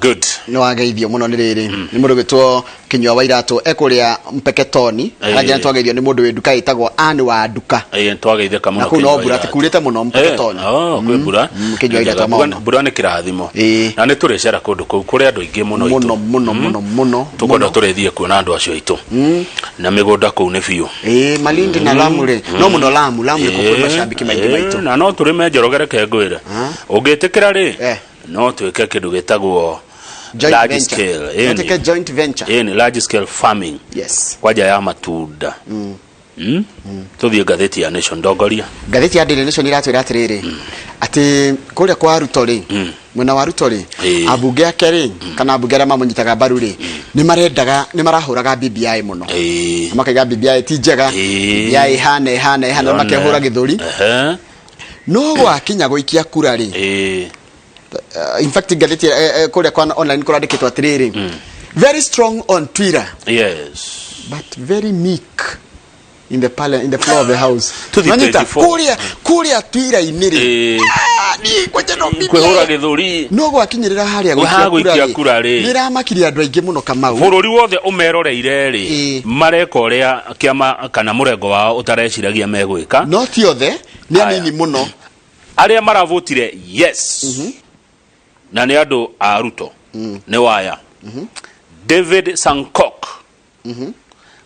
Good. Nĩ wageithio mũno nĩ rĩrĩ nĩ mũndũ gwĩtwo Kinyua wa Iratũ ekũrĩa Mpeketoni. Aranjĩra nĩ twageithio nĩ mũndũ wĩ nduka ĩtagwo Ann wa nduka. Ĩ, nĩtwageithĩka mũno Na kũu no Kinyua mbura Iratũ. tikurĩte mũno Mpeketoni. Eh, oh, kwĩ mbura. Kinyua Iratũ Mbura- maono. Mbura nĩ kĩrathimo. Na nĩ tũrĩcera kũndũ kũu kũrĩ andũ aingĩ mũno aitũ. Mũno mũno mũno mũno. Tũkwenda tũrĩthiĩ kuona andũ acio aitũ. Na mĩgũnda kũu nĩ biũ. Ĩ, Malindi na Lamu rĩ, no mũno Lamu, Lamu nĩkuo kwĩ macambĩki maingĩ maitũ. Na no tũrĩme Njoroge, reke ngwĩre. Ũngĩtĩkĩra rĩ, no twĩke kĩndũ gĩtagwo Joint large venture. scale. No twĩke joint venture. Ĩni, large scale farming. Yes. Kwanja ya matunda. Tũthiĩ ngathĩti ya Nation, ndongoria. Ngathĩti ya Daily Nation iratwĩra atĩrĩrĩ atĩ kũrĩa kwa Ruto rĩ, mwena wa Ruto rĩ, ambunge ake rĩ, kana ambunge arĩa mamũnyitaga mbaru rĩ, nĩ marendaga, nĩ marahũraga BBI mũno. Na makaiga BBI ti njega, BBI ĩhana ĩhana ĩhana, Yone. makehũra gĩthũri. No gwakinya gũikia kura rĩ, in fact ngathĩti kũrĩa kwa online kũrandĩkĩtwo atĩrĩrĩ, very strong on Twitter but very meek in the parliament, in the floor of the house. Tũthiĩ Wanyita, 24. kũrĩa Twitter-inĩ rĩ, niĩ kwanja no BBI. Kwĩhũra gĩthũri. No gwakinyĩrĩra harĩa Haha gũikia gũikia kura rĩ. nĩ ĩramakirie andũ aingĩ mũno, Kamau. Bũrũri wothe ũmeroreire rĩ, mareka ũrĩa kĩama kana mũrengo wao ũtareciragia megwĩka. No ti othe, nĩ anini mũno. Arĩa maravotire yes na nĩ andũ a Ruto nĩ waya: David Sankok,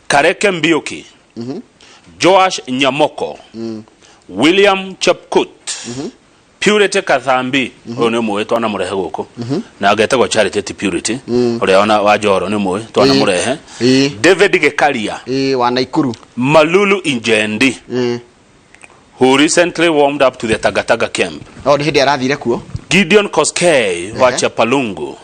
Kareke Mbiuki, Joash Nyamoko, William Chepkut, Purity Kathambi, ũyũ nĩ ũmũĩ, twanamũrehe gũkũ, na angetagwo Charity ti Purity, ũrĩa ona wa Njoro nĩ ũmũĩ, twanamũrehe, David Gikaria Ĩ, wa Naikuru, Malulu Injendi, who recently warmed up to the Tagataga camp, O nĩ hĩndĩ arathire kuo. Gideon Koskei wa Chepalungu,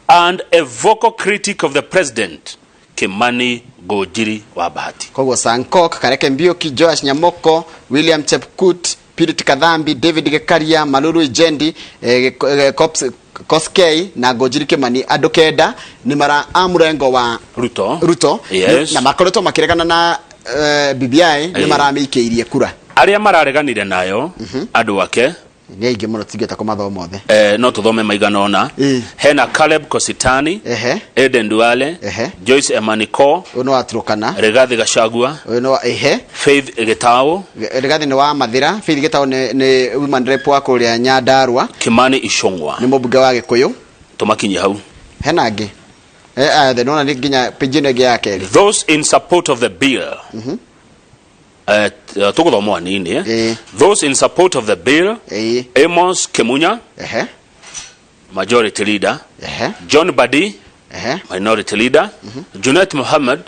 and a vocal critic of the president, Kimani Ngũnjiri wa Bahati. Koguo Sankok, Kareke Mbiuki, Joash Nyamoko, William Chepkut, Purity Kathambi, David Gekaria, Malulu Ijendi, Koskei na Ngũnjiri Kimani, andũ kenda nĩ mara a mũrengo wa Ruto. Ruto Yes. na makoretwo makĩregana na BBI nĩ maramĩikĩirie kura. Arĩa marareganire nayo, andũ ake nĩ aingĩ mũno, tingĩhota kũmathoma othe. No tũthome maigana ũna. Hena Caleb Kositani, Eden Duale, Joyce Emaniko, Ũyũ nĩ wa Turkana. Rigathi Gachagua, Ũyũ nĩ wa Faith Gitau, Rigathi nĩ wa Mathira, Faith Gitau nĩ women rep wa kũrĩa Nyandarua. Kimani Ichung'wa nĩ mũmbunge wa Gĩkũyũ. Tũmakinyie hau. Hena angĩ othe nona nĩ nginya page ĩno ĩngĩ ya kerĩ. Those in support of the bill, tũgũthoma anini, eh? Those in support of the bill: Amos Kimunya, majority leader, John Badi, minority leader, Junet Mohammed,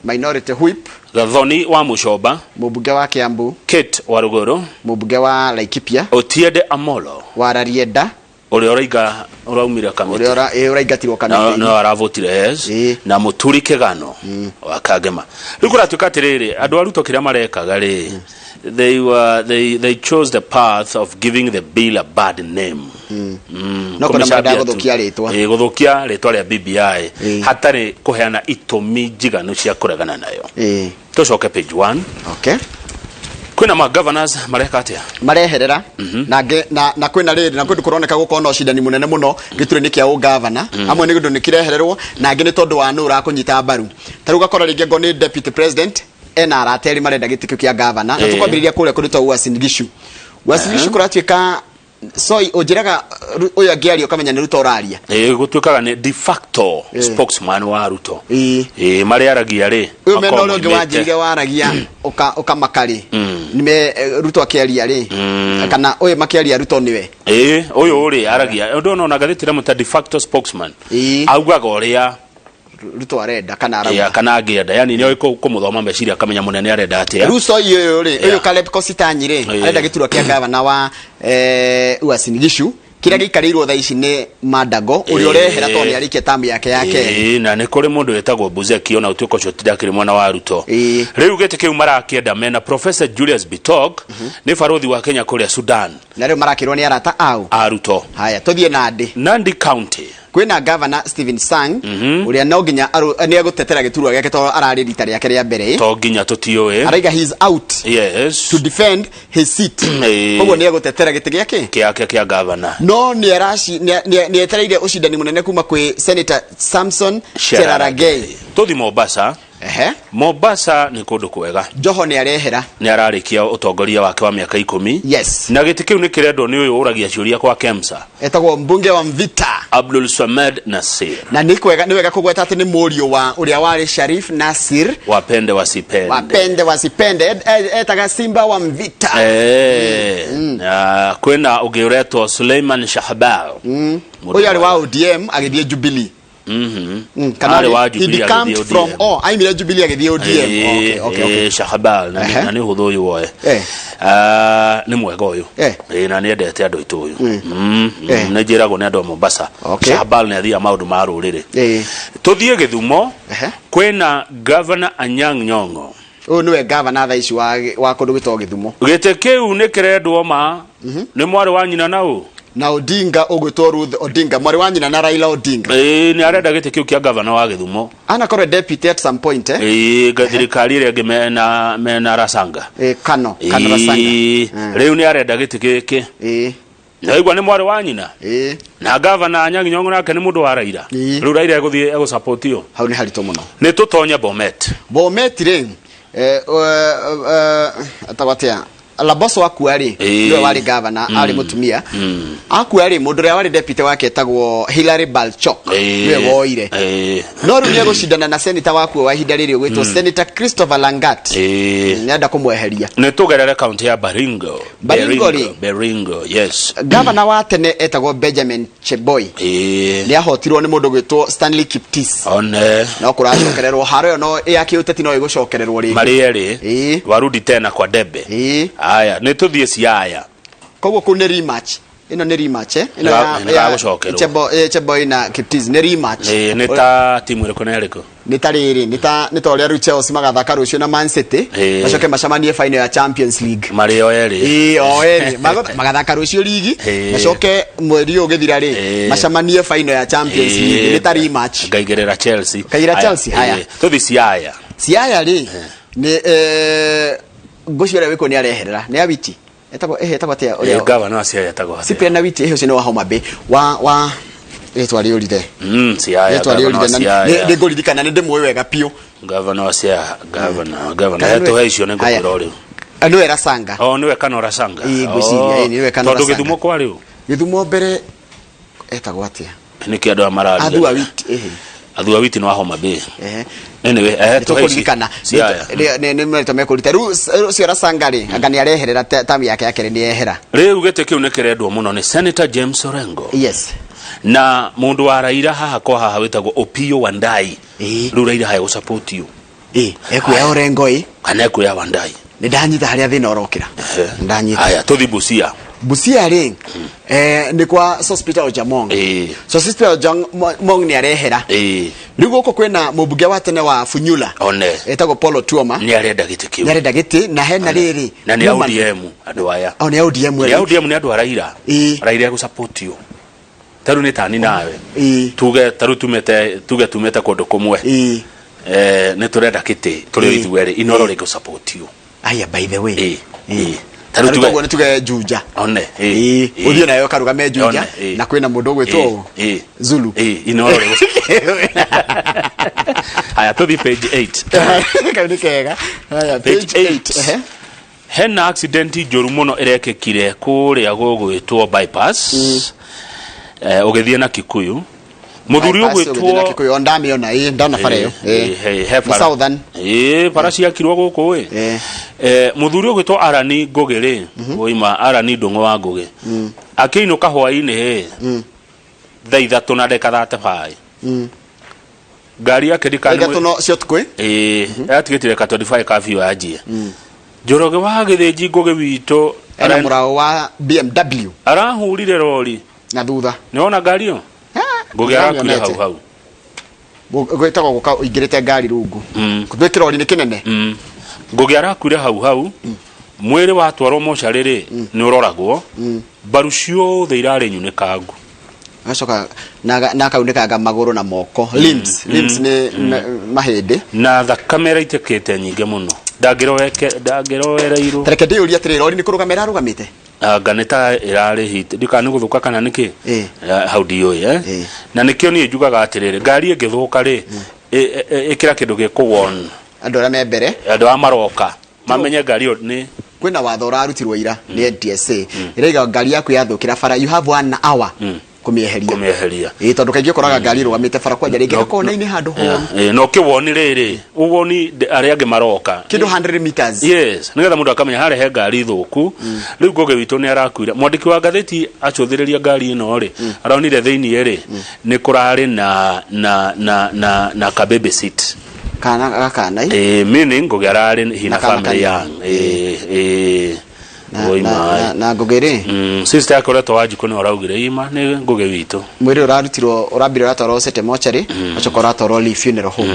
minority whip, Gathoni wa Mucoba, mũmbunge wa Kiambu, Kate Waruguru, mũmbunge wa Laikipia, Otiende Amolo wa Rarieda, ũrĩa ũraiga ũraumire kamĩtĩ. Ũrĩa ũraingatirwo kamĩtĩ. No aravotire yes, na Mũturi Kĩgano wa Kangema. Rĩu kũratuĩka atĩrĩrĩ, andũ a Ruto kĩrĩa marekaga rĩ, they chose the path of giving the bill a bad name. No kũrĩa Kũmĩcambia marendaga tu. gũthũkia rĩtwa. Ĩ, gũthũkia rĩtwa rĩa BBI hatarĩ kũheana itũmi njiganu cia kũregana nayo. Tũcoke page 1. Okay. Kwĩna ma governors mareka atĩa? Mareherera na na kwĩna rĩrĩ na kwĩndũ kũroneka gũkorwo na ũcindani mũnene mũno gĩturwa-inĩ kĩa ũgavana. Amwe nĩ ũndũ nĩ kĩrehererwo na angĩ nĩ tondũ wa nũ ũrakũnyita mbaru. Ta Ta rĩu ũgakora rĩngĩ ngo nĩ deputy president ena arata erĩ marenda gĩtĩ kĩu kĩa gavana, na tũkwambĩrĩria kũrĩa kũndũ ta Uasin Gishu. Uasin Gishu kũratuĩka soi ũnjĩraga ũyũ angĩaria ũkamenya nĩ Ruto ũraria. Ĩĩ, gũtuĩkaga nĩ de facto spokesman wa Ruto. Ĩĩ, marĩa aragia rĩ, Ũyũ mena makoragwo ũrĩa ũngĩ moimĩte. wanjĩrire waragia ũkamaka rĩ, nĩme Ruto akĩaria rĩ, kana ũyũ makĩaria Ruto nĩwe. Ĩĩ, ũyũ rĩ aragia ũndũ ona ngathĩti ĩramwĩta de facto spokesman, augaga ũrĩa Ruto arenda kana arauga. Yeah, kana angĩenda, yani nĩ oĩ kũmũthoma meciria akamenya mũnene arenda atĩa. Rĩu soi ũyũ rĩ, ũyũ Caleb Kositanyi rĩ, arenda gĩturwa kĩa gavana wa Uasin Gishu kĩrĩa gĩikarĩirwo thaa ici nĩ Mandago ũrĩa ũrehera tondũ nĩ arĩkia tamu yake ya kerĩ. Ĩĩ, na nĩ kũrĩ mũndũ wĩtagwo Buzeki ona ũtuĩka ũcio ndakĩrĩ mwena wa Ruto. Rĩu gĩtĩ kĩu marakĩenda mena Professor Julius Bitok, nĩ barothi wa Kenya kũrĩa Sudan. Na rĩu marakĩrwo nĩ arata au a Ruto. Haya, tũthiĩ Nandi. Nandi County kwĩna gavana Stephen Sang, ũrĩa no nginya nĩ egũtetera gĩturwa gĩake tondũ ararĩ rita rĩake rĩa mbere. To nginya tũtiũĩ. Araiga he is out to defend his seat. Koguo nĩ egũtetera gĩtĩ gĩake kĩake kĩa gavana. No nĩ araci nĩ etereire ũcindani mũnene kuma kwĩ Senator Samson Cherargei. Tũthi Mombasa. Mombasa nĩ kũndũ kwega. Joho nĩ arehera. Nĩ ararĩkia ũtongoria wake wa mĩaka 10. Yes. Na gĩtĩ kĩu nĩ kĩrendwo nĩ ũyũ ũragia ciũria kwa Kemsa. Etagwo mbunge wa Mvita. Abdul Samad Nasir. Na nĩ kwega, nĩ wega kũgweta atĩ nĩ mũriũ wa ũrĩa warĩ Sharif Nasir. Wapende wasipende. Wapende wasipende. Etaga Simba wa Mvita. Na kwĩna ũngĩ ũretwo Suleiman Shahbal. Ũyũ arĩ wa ODM agĩthiĩ Jubilee. Kana Arĩ wa he Jubilee decamped agĩthiĩ from ODM. oh, aimire Jubilee agĩthiĩ ODM. Okay. Shahbal na nĩ ũhũthũ ũyũ woe. Ah, nĩ mwega ũyũ. Na nĩ endete andũ aitũ ũyũ. Nĩ njĩragwo nĩ andũ a Mombasa. Shahbal nĩ athiaga maũndũ ma rũrĩrĩ. Tũthiĩ Gĩthumo, kwĩna Governor Anyang' Nyong'o. Ũyũ nĩwe gavana thaa ici wa kũndũ gwĩtagwo Gĩthumo. Gĩtĩ kĩu nĩ kĩrendwo ma nĩ mwarĩ wa nyina na ũ? Na Odinga ũgwĩtwo Ruth Odinga, mwarĩ wa nyina na Raila Odinga. Ĩĩ, nĩ arenda gĩtĩ kĩu kĩa gavana wa Gĩthumo. Anakorwo deputy at some point. Ĩĩ, thirikari ĩrĩa ĩngĩ mena Rasanga. Kano, Kano Rasanga. Ĩĩ, rĩu nĩ arenda gĩtĩ gĩkĩ. Naigua nĩ mwarĩ wa nyina. Na gavana Anyang' Nyong'o nake nĩ mũndũ wa Raila. Rĩu Raila egũthiĩ egũsupport ũ? Hau nĩ haritũ mũno. Nĩ tũtonye Bomet. Bomet rĩ, etagwo atĩa? Laboso akua rĩ, nĩwe warĩ gavana, arĩ mũtumia. Akua rĩ, mũndũ ũrĩa warĩ deputy wake etagwo Hilary Balchok, nĩwe woire. No rĩu nĩegũcindana na senator wakuo wa ihinda rĩrĩ ũgwĩtwo Senator Christopher Langat. Nĩenda kũmweheria. Nĩ tũgerere kaunti ya Baringo. Baringo rĩ? Baringo, yes. Gavana wa tene etagwo Benjamin Cheboi. Nĩ ahotirwo nĩ mũndũ ũgwĩtwo Stanley Kiptis. One. No kũracokererwo haro ĩyo no ya kĩũteti no ĩgũcokererwo rĩngĩ. Marĩ erĩ. Warudi tena kwa debe. Aya, nĩ tũthiĩ Siaya. Koguo kũu nĩ rematch. Ĩno nĩ rematch, eh? Ĩno Nĩ ya gagũcokerwo. Cheboi na Kiptis nĩ rematch. Nĩ ta timu ĩrĩkũ na ĩrĩkũ? Nĩ ta rĩrĩ, nĩ ta ũrĩa rĩu Chelsea magathaka rũciũ na Man City, macoke macemanie final ya Champions League. Marĩ o erĩ. Ĩĩ, o erĩ. Magathaka rũciũ ligi, macoke mweri ũyũ ũgĩthira rĩ, macemanie final ya Champions League. Nĩ ta rematch. Ngaigĩrĩra Chelsea. Kaigĩrĩra Aya, Chelsea, haya. Tũthiĩ Siaya. Siaya rĩ, nĩ ngũcio ũrĩa wĩkuo nĩ areherera, nĩ Awiti. Etagwo etagwo atĩa ũrĩa? Gavana wa Siaya etagwo atĩa? Cyprian Awiti, ũcio nĩ wa Homa Bay. Wa rĩtwa rĩũrire. Siaya, Rĩtwa gavana wa rĩũrire na Siaya. nĩ ngũririkana nĩ ndĩmũĩ wega biũ. Gavana wa Siaya, gavana, gavana. Kana Tũhe icio nĩ Haya. ngũkwĩra o rĩu. Nĩwe Rasanga. Oh, nĩwe Kano Rasanga. Ĩĩ, ngwĩciria, ĩĩ, nĩwe Kano Tondũ Rasanga. Gĩthumo kwa rĩu Gĩthumo mbere etagwo atĩa? Nĩkĩ andũ aya mararia? Athua Witi. Athua Witi nĩ wa Homa Bay. Anyway, tũhe ici. Tũkũririkana. Siaya. Nĩ marĩtwa mekũruta rĩu ũcio Rasanga rĩ, anga nĩ areherera tamu yake ya kerĩ nĩ ehera. Rĩu gĩtĩ kĩu nĩ kĩrendwo mũno nĩ Senator James Orengo. Yes. Na mũndũ wa Raila haha kwa haha wĩtagwo Opiyo Wandayi. Rĩu Raila haya gũsupport you. Ekuoya Orengo ĩ. Kana ekuoya Wandayi. Nĩ ndanyita harĩa thĩna ũrokĩra. Ndanyita. Haya, tũthi Busia. Busia rĩ, nĩ kwa Sospeter Ojamong. Sospeter Ojamong nĩ arehera. Rĩu gũkũ kwĩna mũmbunge wa tene wa Funyula. One. Etagwo Paul Otuoma. Nĩ arenda gĩtĩ kĩu. Nĩ arenda gĩtĩ na hena rĩrĩ. Na nĩ ODM andũ aya. O nĩ ODM. Nĩ ODM, nĩ andũ a Raila. Raila egũsupport you. Tarĩu nĩ tani nawe. Tuge tarĩu tumĩte, tuge tumĩte kũndũ kũmwe. Nĩ tũrenda gĩtĩ tũrĩ o ithuerĩ, Inoro rĩngũ support you. Aya, by the way. Tarĩu Tarĩu tuge toguo nĩ tuge Juja. One. Ũthiĩ nayo ũkarũgame Juja One, na kwĩna mũndũ ũgwĩtwo ũũ. Zulu. Inoro rĩgũ. Haya, tũthiĩ page 8. Kau nĩ kega. Haya, page page 8. 8. Hena accident njũru mũno ĩrekĩkire kũrĩa gũgwĩtwo bypass, ũgĩthiĩ na Kikuyu, mũthuri Bypass ũgĩthiĩ na ũgwĩtwo Kikuyu, o ndamĩona, ĩ ndona bara ĩyo. Ĩ, he Nĩ bara. Southern. Ĩ, bara ciakirwo gũkũ ĩ. Mũthuri ũgwĩtwo Arani Ngũgĩ rĩ, woima Arani Ndũng'ũ wa Ngũgĩ, akĩinũka hwaĩ-inĩ ĩ thaa 3 na ndagĩka 35, ngari yake Thaa 3 no cia ũtukũ, ĩ? Ĩ, yatigĩtire ka 25 curfew yanjie. Njoroge wa Gĩthĩnji Ngũgĩ witũ Ena mũraũ wa BMW. Arahurire rori na thutha. Nĩwona ngari ĩyo? Ngũgĩ arakuire hau hau. Gwĩtagwo gũka ũingĩrĩte ngari rungu. Gwĩ kĩrori nĩ kĩnene. Ngũgĩ arakuire hau hau. Mwĩrĩ watwarwo mocarĩ rĩ, nĩ ũroragwo, mbaru ciothe irarĩ nyunĩkangu. Agacoka na akaunĩkanga magũrũ na moko, limbs. Limbs nĩ mahĩndĩ. Na thakame ĩraitĩkĩte nyingĩ mũno, ndangĩroereirwo. Tareke ndĩyũrie atĩrĩ, rori nĩ kũrũgama ĩrarũgamĩte? Anga nĩ ta ĩrarĩ hit, ndikana nĩ gũthũka kana nĩkĩ. Hau ndiũĩ, eh? Na nĩkĩo niĩ njugaga atĩrĩrĩ, ngari ĩngĩthũka rĩ, ĩkĩra kĩndũ gĩkũwon andũ arĩa me mbere, andũ arĩa maroka mamenye ngari ĩyo nĩ Kwĩna watho ũrarutirwo ira nĩ NTSA, ĩraiga ngari yaku yathũkĩra bara, you have one hour kũmĩeheria. Kũmĩeheria. Ĩ, tondũ kaingĩ ũkoraga ngari ĩrũgamĩte bara kwanja rĩngĩ gakona-inĩ handũ horu. Na ũkĩwoni rĩrĩ, ũwoni arĩa angĩ maroka. Kĩndũ 100 meters. Yes, nĩgetha mũndũ akamenya harĩa he ngari thũku. Rĩu Ngũgĩ witũ nĩ arakuire. Mwandĩki wa ngathĩti acũthĩrĩria ngari ĩno rĩ, aronire thĩiniĩ rĩ, nĩ kũrarĩ na ka baby seat. Kana gakana. Meaning Ngũgĩ ararĩ hina Na kana family kanini. Young. Ĩ Woima. Na Ngũgĩ rĩ, Sister yake ũretwo Wanjikũ nĩ ũraugire ima nĩ Ngũgĩ witũ. Mwĩrĩ ũrarutirwo, ũrambire ũratwarwo City Mortuary, ũgacoka ũratwarwo Lee Funeral Home.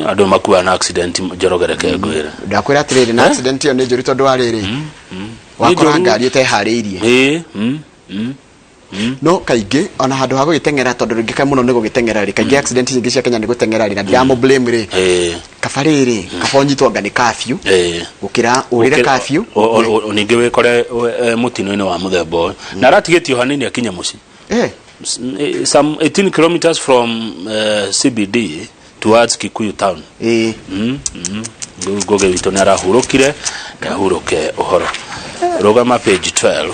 Andũ makua na accident, Njoroge, reke ngwĩre. Ndakwĩra atĩrĩrĩ, na accident ĩyo nĩ njũru tondũ wa rĩrĩ, wakora Nĩ njũru. ngari ĩteharĩirie. Ĩ No kaingĩ ona handũ ha gũgĩteng'era, tondũ rĩngĩ kaĩ mũno nĩ gũgĩteng'era rĩ, kaingĩ accident nyingĩ cia Kenya nĩ gũteng'era rĩ, na ndiramũ blame rĩ, kaba rĩrĩ, kaba ũnyitwo anga nĩ curfew gũkĩra ũrĩre curfew. Ningĩ wĩkore mũtino-inĩ wa mũthemba ũyũ na aratigĩtio hanini akinye mũciĩ. Some 18 kilometers from CBD towards Kikuyu town. Rĩu Ngũgĩ witũ nĩ arahurũkire, ahurũke ũhoro. Rũgama page 12.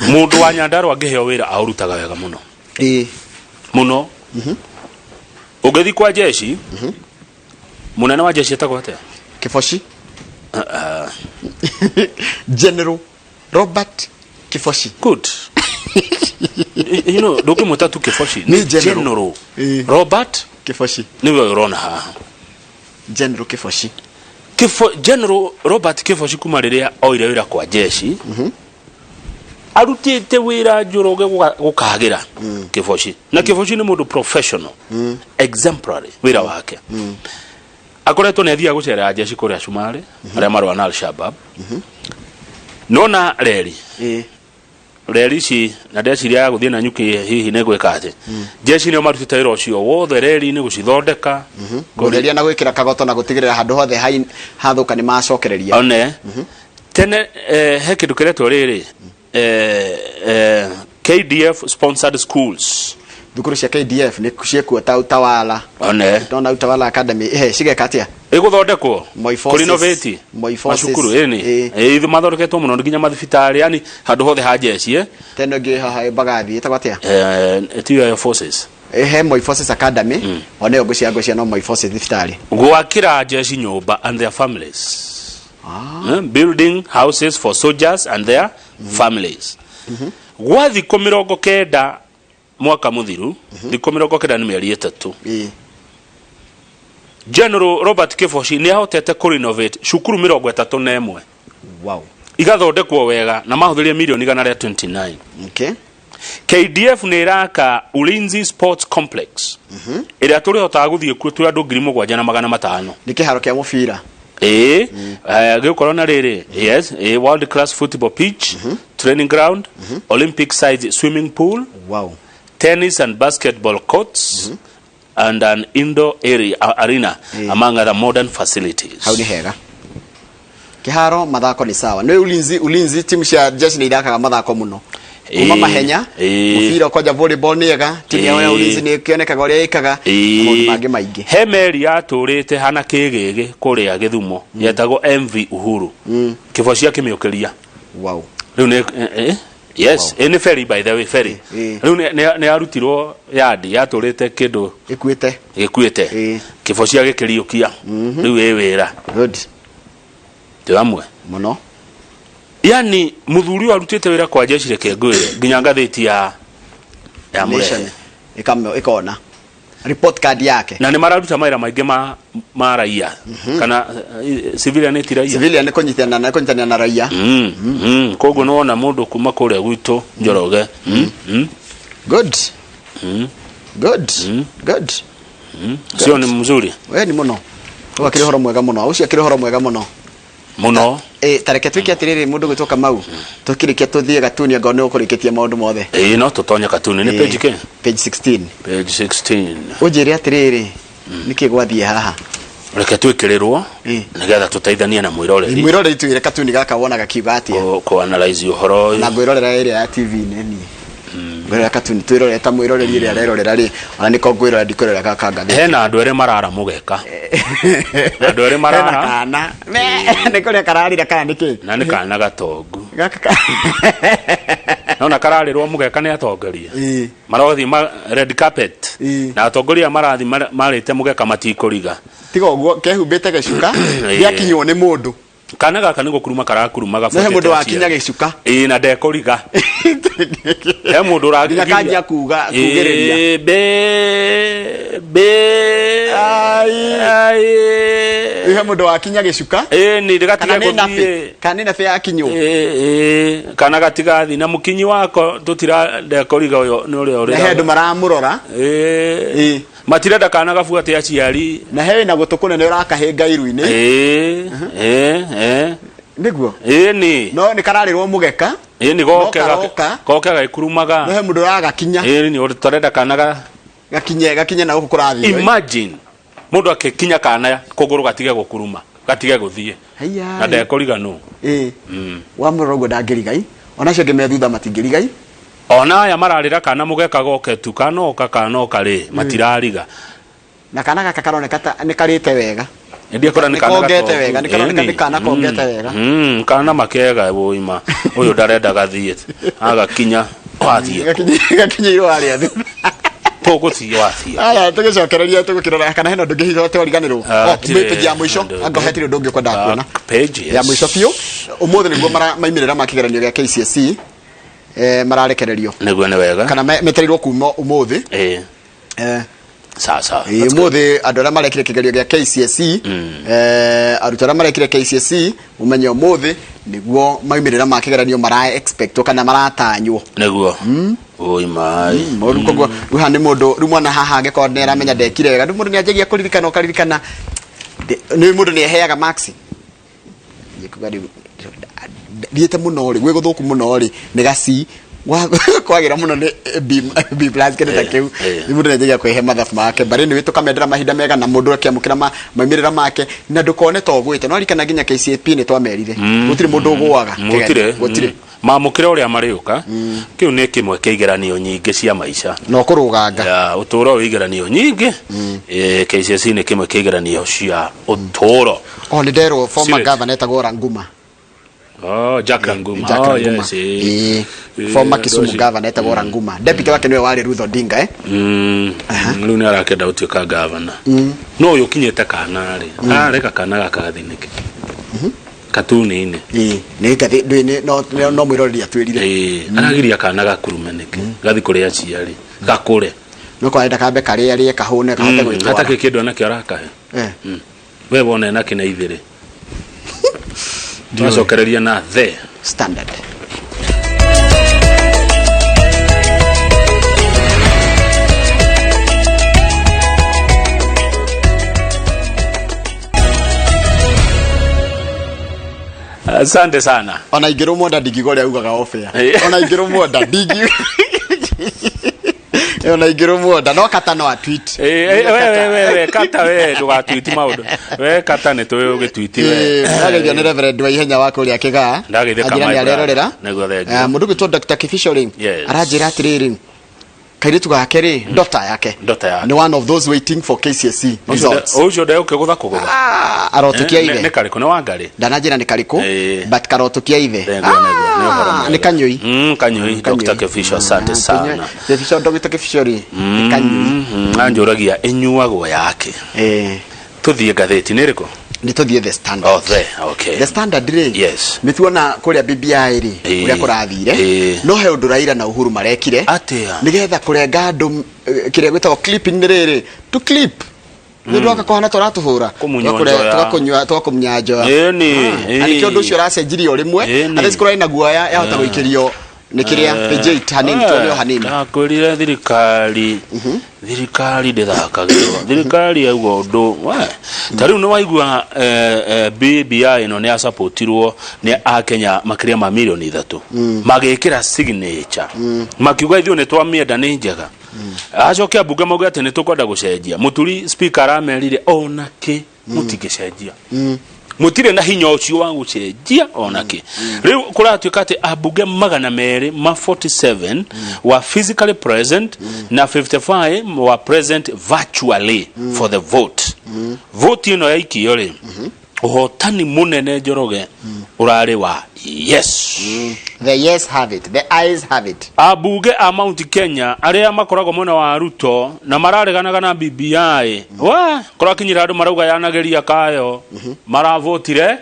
Mũndũ wa Nyandarua angĩheo wĩra aũrutaga wega mũno mũno. Ũngĩthiĩ kwa jeshi, mũnene wa jeshi etagwo atĩa? Kĩboci. General Robert Kibochi. Good. Ndũngĩmwĩta tu Kibochi. Nĩ General. General Robert Kibochi. Nĩwe ũrona haha. General Kibochi. General Robert Kibochi kuma rĩrĩa oire wĩra kwa jeshi, arutĩte wĩra, Njoroge, gũkagĩra Kibochi. Na Kibochi nĩ mũndũ professional, exemplary wĩra wake. Akoretwo nĩ athiaga gũcerera jeshi kũrĩa Cumarĩ, arĩa marũa na Al-Shabab. Nona reri reri ici, na ndeciria ya gũthiĩ na nyuki hihi nĩ gwĩka atĩ jeshi nĩo marutĩte wĩra ũcio wothe reri-inĩ, gũcithondeka. Gũtheria na gwĩkĩra kagoto na gũtigĩrĩra handũ hothe hathũka nĩ macokereria. One tene, he kĩndũ kĩretwo rĩrĩ, KDF sponsored schools. Thukuru cia KDF nĩ ciĩkuo ta Utawala. One. Ndona Utawala Academy ĩhe cigeka atĩa? Ĩgũthondekwo. Moi Forces. Kũrenovate Moi Forces. macukuru ĩni ĩ mathondeketwo mũno nginya mathibitarĩ, yani handũ hothe ha jeshi, eh. Teno ĩngĩ haha Mbagathi ĩtagwo atĩa? Tiyo Air Forces. He Moi Forces Academy, ona ĩyo ngwĩciria no Moi Forces thibitarĩ. Gwakĩra jeshi nyũmba and their families. Building houses for soldiers and their families gwa thikũ 90 mwaka mũthiru. Thikũ 90 nĩ mĩeri 3. General Robert Kibochi nĩ ahotete kũrenovate cukuru 31. Igathondekwo wega na mahũthĩrire mirioni 129. KDF nĩ ĩraka Ulinzi Sports Complex ĩrĩa tũrĩhotaga gũthiĩ kuo twĩ andũ 7500. Nĩ kĩharo kĩa mũbira. Ĩĩ, gĩgũkorwo na rĩrĩ, yes, ĩĩ, world class football pitch, training ground, Olympic size swimming pool, tennis and basketball courts and an indoor area, arena, among other modern facilities. Hau nĩ hega, kĩharo mathako nĩ sawa. Nĩ Ulinzi, Ulinzi timu cia jeshi nĩ ithakaga mathako mũno. Kuma mahenya, Ĩĩ. mũbira kwanja volleyball nĩ ega, timu yao ya Ĩĩ. ulinzi nĩ ĩkĩonekaga ũrĩa ĩkaga, Ĩĩ. maũndũ mangĩ maingĩ. He meri yatũrĩte hana kĩgĩgĩ kũrĩa Gĩthumo yetagwo MV Uhuru. Kĩbocia kĩmĩũkĩria. Wow. Rĩu nĩ yes, ĩ nĩ ferry, by the way, ferry. Rĩu nĩ yarutirwo yandi yatũrĩte kĩndũ ĩkuĩte, gĩkuĩte, kĩbocia gĩkĩriũkia, rĩu ĩ wĩra. Good. Twĩ hamwe mũno. Yani mũthuri ũyũ arutĩte wĩra kwa jeshi, reke ngwĩre, nginya ngathĩti ya mũrehe Nation ĩkona report card yake. Na nĩ mararuta mawĩra maingĩ ma raia kana civilian, nĩ ti raia. Civilian nĩ kũnyitanĩra na raia. Koguo nĩ wona mũndũ kuma kũrĩa gwitũ Njoroge. Good. Good. Good. Sio ni mzuri? We ni mũno. Ũyũ akĩrĩ ũhoro mwega mũno. Ũcio akĩrĩ ũhoro mwega mũno. Mũno. Ĩ tareke twĩke atĩrĩrĩ, mũndũ gwĩtwo Kamau, tũkĩrĩkia tũthiĩ gatuni angorwo nĩ ũkũrĩkĩtie maũndũ mothe. Ĩĩ, no tũtonye katuni. Nĩ page kĩ? Page 16. Page 16. Ũnjĩre atĩrĩrĩ, nĩkĩ gwathiĩ haha? Reke twĩkĩrĩrwo nĩgetha tũteithanie na mwĩroreri. Mwĩroreri, twĩre katuni gaka wonaga kiuga atĩa? Kũ analyze ũhoro Na ũyũ. ngwĩrorera ĩrĩa ya TV-inĩ niĩ. Ngwĩrorera katuni, twĩrorere ta mwĩroreri ĩrĩa arerorera rĩ, ona nĩko ngwĩrorera, ndikwĩrorera gaka ngathĩti. Hena andũ erĩ marara mũgeka, andũ erĩ marara. Hena kana nĩ kũrĩa kararira kana nĩ kĩ? Na nĩ kana gatongu. Gaka ka Nona kararĩrwo mũgeka nĩ atongoria marothiĩ ma red carpet, na atongoria marathiĩ marĩte mũgeka matikũriga. Tiga ũguo kehumbĩte gĩcuka, gĩakinywo nĩ mũndũ. Kana gaka nĩ gũkuruma karakuruma. No he mũndũ wakinya gĩcuka. Ĩĩ, na ndekũriga, he mũndũ nginya kanjia kuga kugĩrĩria. Ĩĩ, be be ai. He mũndũ wakinya gĩcuka. Ĩĩ, nĩ kana gatige nĩ nabi gũthiĩ. Kana nĩ nabi yakinywo. Ĩĩ, kana gatigathi na mũkinyi wako tũtira ndekũriga, ũyũ nĩ ũrĩa na he andũ maramũrora. Ĩĩ, matirenda kana gabuate aciari. Na he wĩna gũtũ kũnene ũrakahĩnga iru-inĩ. Ĩĩ ĩĩ ĩĩ. Nĩguo. Ĩĩ nĩ. No nĩ kararĩrwo mũgeka. Ĩĩ nĩ No goke karoka. goke gagĩkurumaga. No he mũndũ ũragakinya. Ĩĩ nĩ tũrenda kana ga gakinye na gũkũ kũrathiĩ. Imagine mũndũ akĩkinya kana kũgũrũ gatige gũkuruma, gatige gũthiĩ. Haiya. Na ndekũriga nũ. Ĩĩ, wamũrora ũguo ndangĩrigai, ona acio angĩ me thutha matingĩrigai. Ona aya mararĩra kana mũgeka goke tu, kanoka kanoka rĩ, matirariga. Na kana gaka karoneka ta nĩ karĩte wega. Ndiakora nĩ Nĩ kana kongete gatongu. wega, nĩ karoneka Ĩni. nĩ kana kongete wega. Kana makega ũima ũyũ ndarenda gathiĩ, agakinya wathiĩ. Gakinyĩirwo harĩa thutha. Tũgũthiĩ wathiĩ. Aya, tũgĩcokereria tũgũkĩrora kana hena ũndũ ũngĩ hihi twariganĩrwo. Ah, Oh, hatirĩ page ya mũico ũndũ angorwo ũngĩ. hatirĩ ũndũ ũngĩ ũkwendaga kuona. Page, yes. Ya mũico biũ, ũmũthĩ nĩguo maumĩrĩra ma kĩgeranio gĩa KCSE mararekererio. Nĩguo, nĩ wega. Kana metereirwo kuma ũmũthĩ. Ĩĩ. Sawa sawa. Ĩĩ, ũmũthĩ andũ arĩa marekire kĩgerio gĩa KCSE, arutwo arĩa marekire KCSE, ũmenye ũmũthĩ nĩguo maumĩrĩra ma kĩgeranio mara expect kana maratanywo. Nĩguo ũima. Rĩu koguo rĩu haha nĩ mũndũ, rĩu mwana haha angĩkorwo nĩ aramenya ndekire wega, rĩu mũndũ nĩ anjagia kũririkana, ũkaririkana nĩ mũndũ nĩ eheaga marks. Niĩ kuga rĩu thiĩte mũno rĩ, gwĩ gũthũku mũno rĩ, nĩ gaci kwagĩra mũno nĩ B, B plus, kĩndũ ta kĩu. Rĩu mũndũ nĩ anjagia kwĩhe mathabu make, but anyway tũkamendera mahinda mega na mũndũ akĩamũkĩra maumĩrĩra make, na ndũkone ta ũgwĩte no ririkana nginya KCPE nĩ twamerire gũtirĩ mũndũ ũgũaga. Gũtirĩ. Gũtirĩ. Mamũkĩre ũrĩa marĩũka, kĩu nĩ kĩmwe kĩa igeranio nyingĩ cia maica. No kũrũganga. Ya ũtũũro wĩ igeranio nyingĩ. KCSE nĩ kĩmwe kĩa igeranio cia ũtũũro. O nĩ nderwo former Serious. governor etagwo Ranguma. Oh, Jack Ranguma. Jack Oh, Ranguma. yes. Ĩĩ. Former Kisumu governor etagwo Ranguma, deputy wake nĩwe warĩ Ruth Odinga. Rĩu nĩ arakenda gũtuĩka governor. No ũyũ ũkinyĩte kana rĩ, arareka kana gaka gathiĩ nĩkĩ katuni-inĩ? Ĩĩ, nĩ ngathĩ ndũĩ no mwĩroreri atwĩrire. Ĩĩ, aragiria kana gakurume nĩkĩ gathi kũrĩ aciari gakũre? No kwarenda kambe karĩa rĩe kahũne kahote gwĩtwara. Hatakĩ kĩndũ anakĩo arakahe. We wona enakĩ na ithĩrĩ twacokereria na the Standard. Asante sana. Ona ingĩrũmwo nda ndingiuga ũrĩa ugaga off air. Ona ingĩrũmwo nda ndingiuga. Ona ingĩrũmwo nda no kata no atweet. Eh, eh, we we we we kata we ndũgatwiti maũndũ we kata nĩ tũĩ ũgĩtwiti we. Ndageithio nĩ Reverend wa ihenya wa kũrĩa Kĩgaa. Ndageithĩka Anjĩra my nĩ brother. arerorera. Nĩguo thengiũ. Eh, mũndũ ũgwĩtwo Dr. Kibisho rĩ Yes. aranjĩra atĩrĩrĩ kairĩtu gake rĩ daughter yake Daughter yake. nĩ one of those waiting for KCSE results. Ũcio ndegũke gũtha kũgũtha. Arotũkia Eh, ithe. Nĩ karĩkũ nĩ wangarĩ. Ndananjĩra nĩ karĩkũ but karotũkia ithe. Thengiũ nĩguo, nĩ ũhoro mwega. Nĩ kanyũi. Kanyũi Dr. Kibisho asante sana. Kibisho Dr. Kibisho rĩ nĩ kanyũi. Anjũragia ĩnyuagwo yake. Tũthiĩ ngathĩti nĩ ĩrĩkũ? Nĩ tũthiĩ The Standard. Oh, the, okay. The Standard rĩ Yes. nĩ tuona kũrĩa BBI rĩ Ĩĩ. ũrĩa kũrathire Ĩĩ. no he ũndũ Raila na Uhuru marekire Atĩa? nĩgetha kũrenga andũ eh, kĩrĩa gwĩtagwo clipping nĩ rĩrĩ to clip nĩ ũndũ waka kũhana tũratũhũra Kũmunywo njoya. tũgakũmunya njoya Ĩni, na nĩkĩo ũndũ ĩĩ. ũcio ũracenjirie o rĩmwe Ĩni. atĩ cikũrarĩ na guoya yahota gũikĩrio nĩ kĩrĩa page 8 hanini tuone o hanini Ndakwĩrire thirikari thirikari ndĩthakagĩrwo thirikari yauga ũndũ we ta rĩu nĩ waigua eh, eh, BBI ĩno nĩ yasapotirwo nĩ akenya makĩria ma mirioni ithatũ magĩkĩra signature makiuga ithuĩ nĩ twamĩenda nĩ njega acoke ambunge mauge atĩ nĩ tũkwenda gũcenjia mũturi speaker aramerire ona kĩ mũtingĩcenjia mũtirĩ na hinya ũcio wa gũcenjia ona kĩ rĩu kũratuĩka atĩ ambunge magana merĩ ma 47 were physically present na 55 were present virtually for the vote vote ĩno yaikio rĩ ũhotani mũnene njoroge ũrarĩ wa yes the yes have it the eyes have it ambunge a Mount Kenya arĩa makoragwo mwena wa Ruto na marareganaga na BBI we kũrakinyĩra andũ marauga yanageria kayo maravotire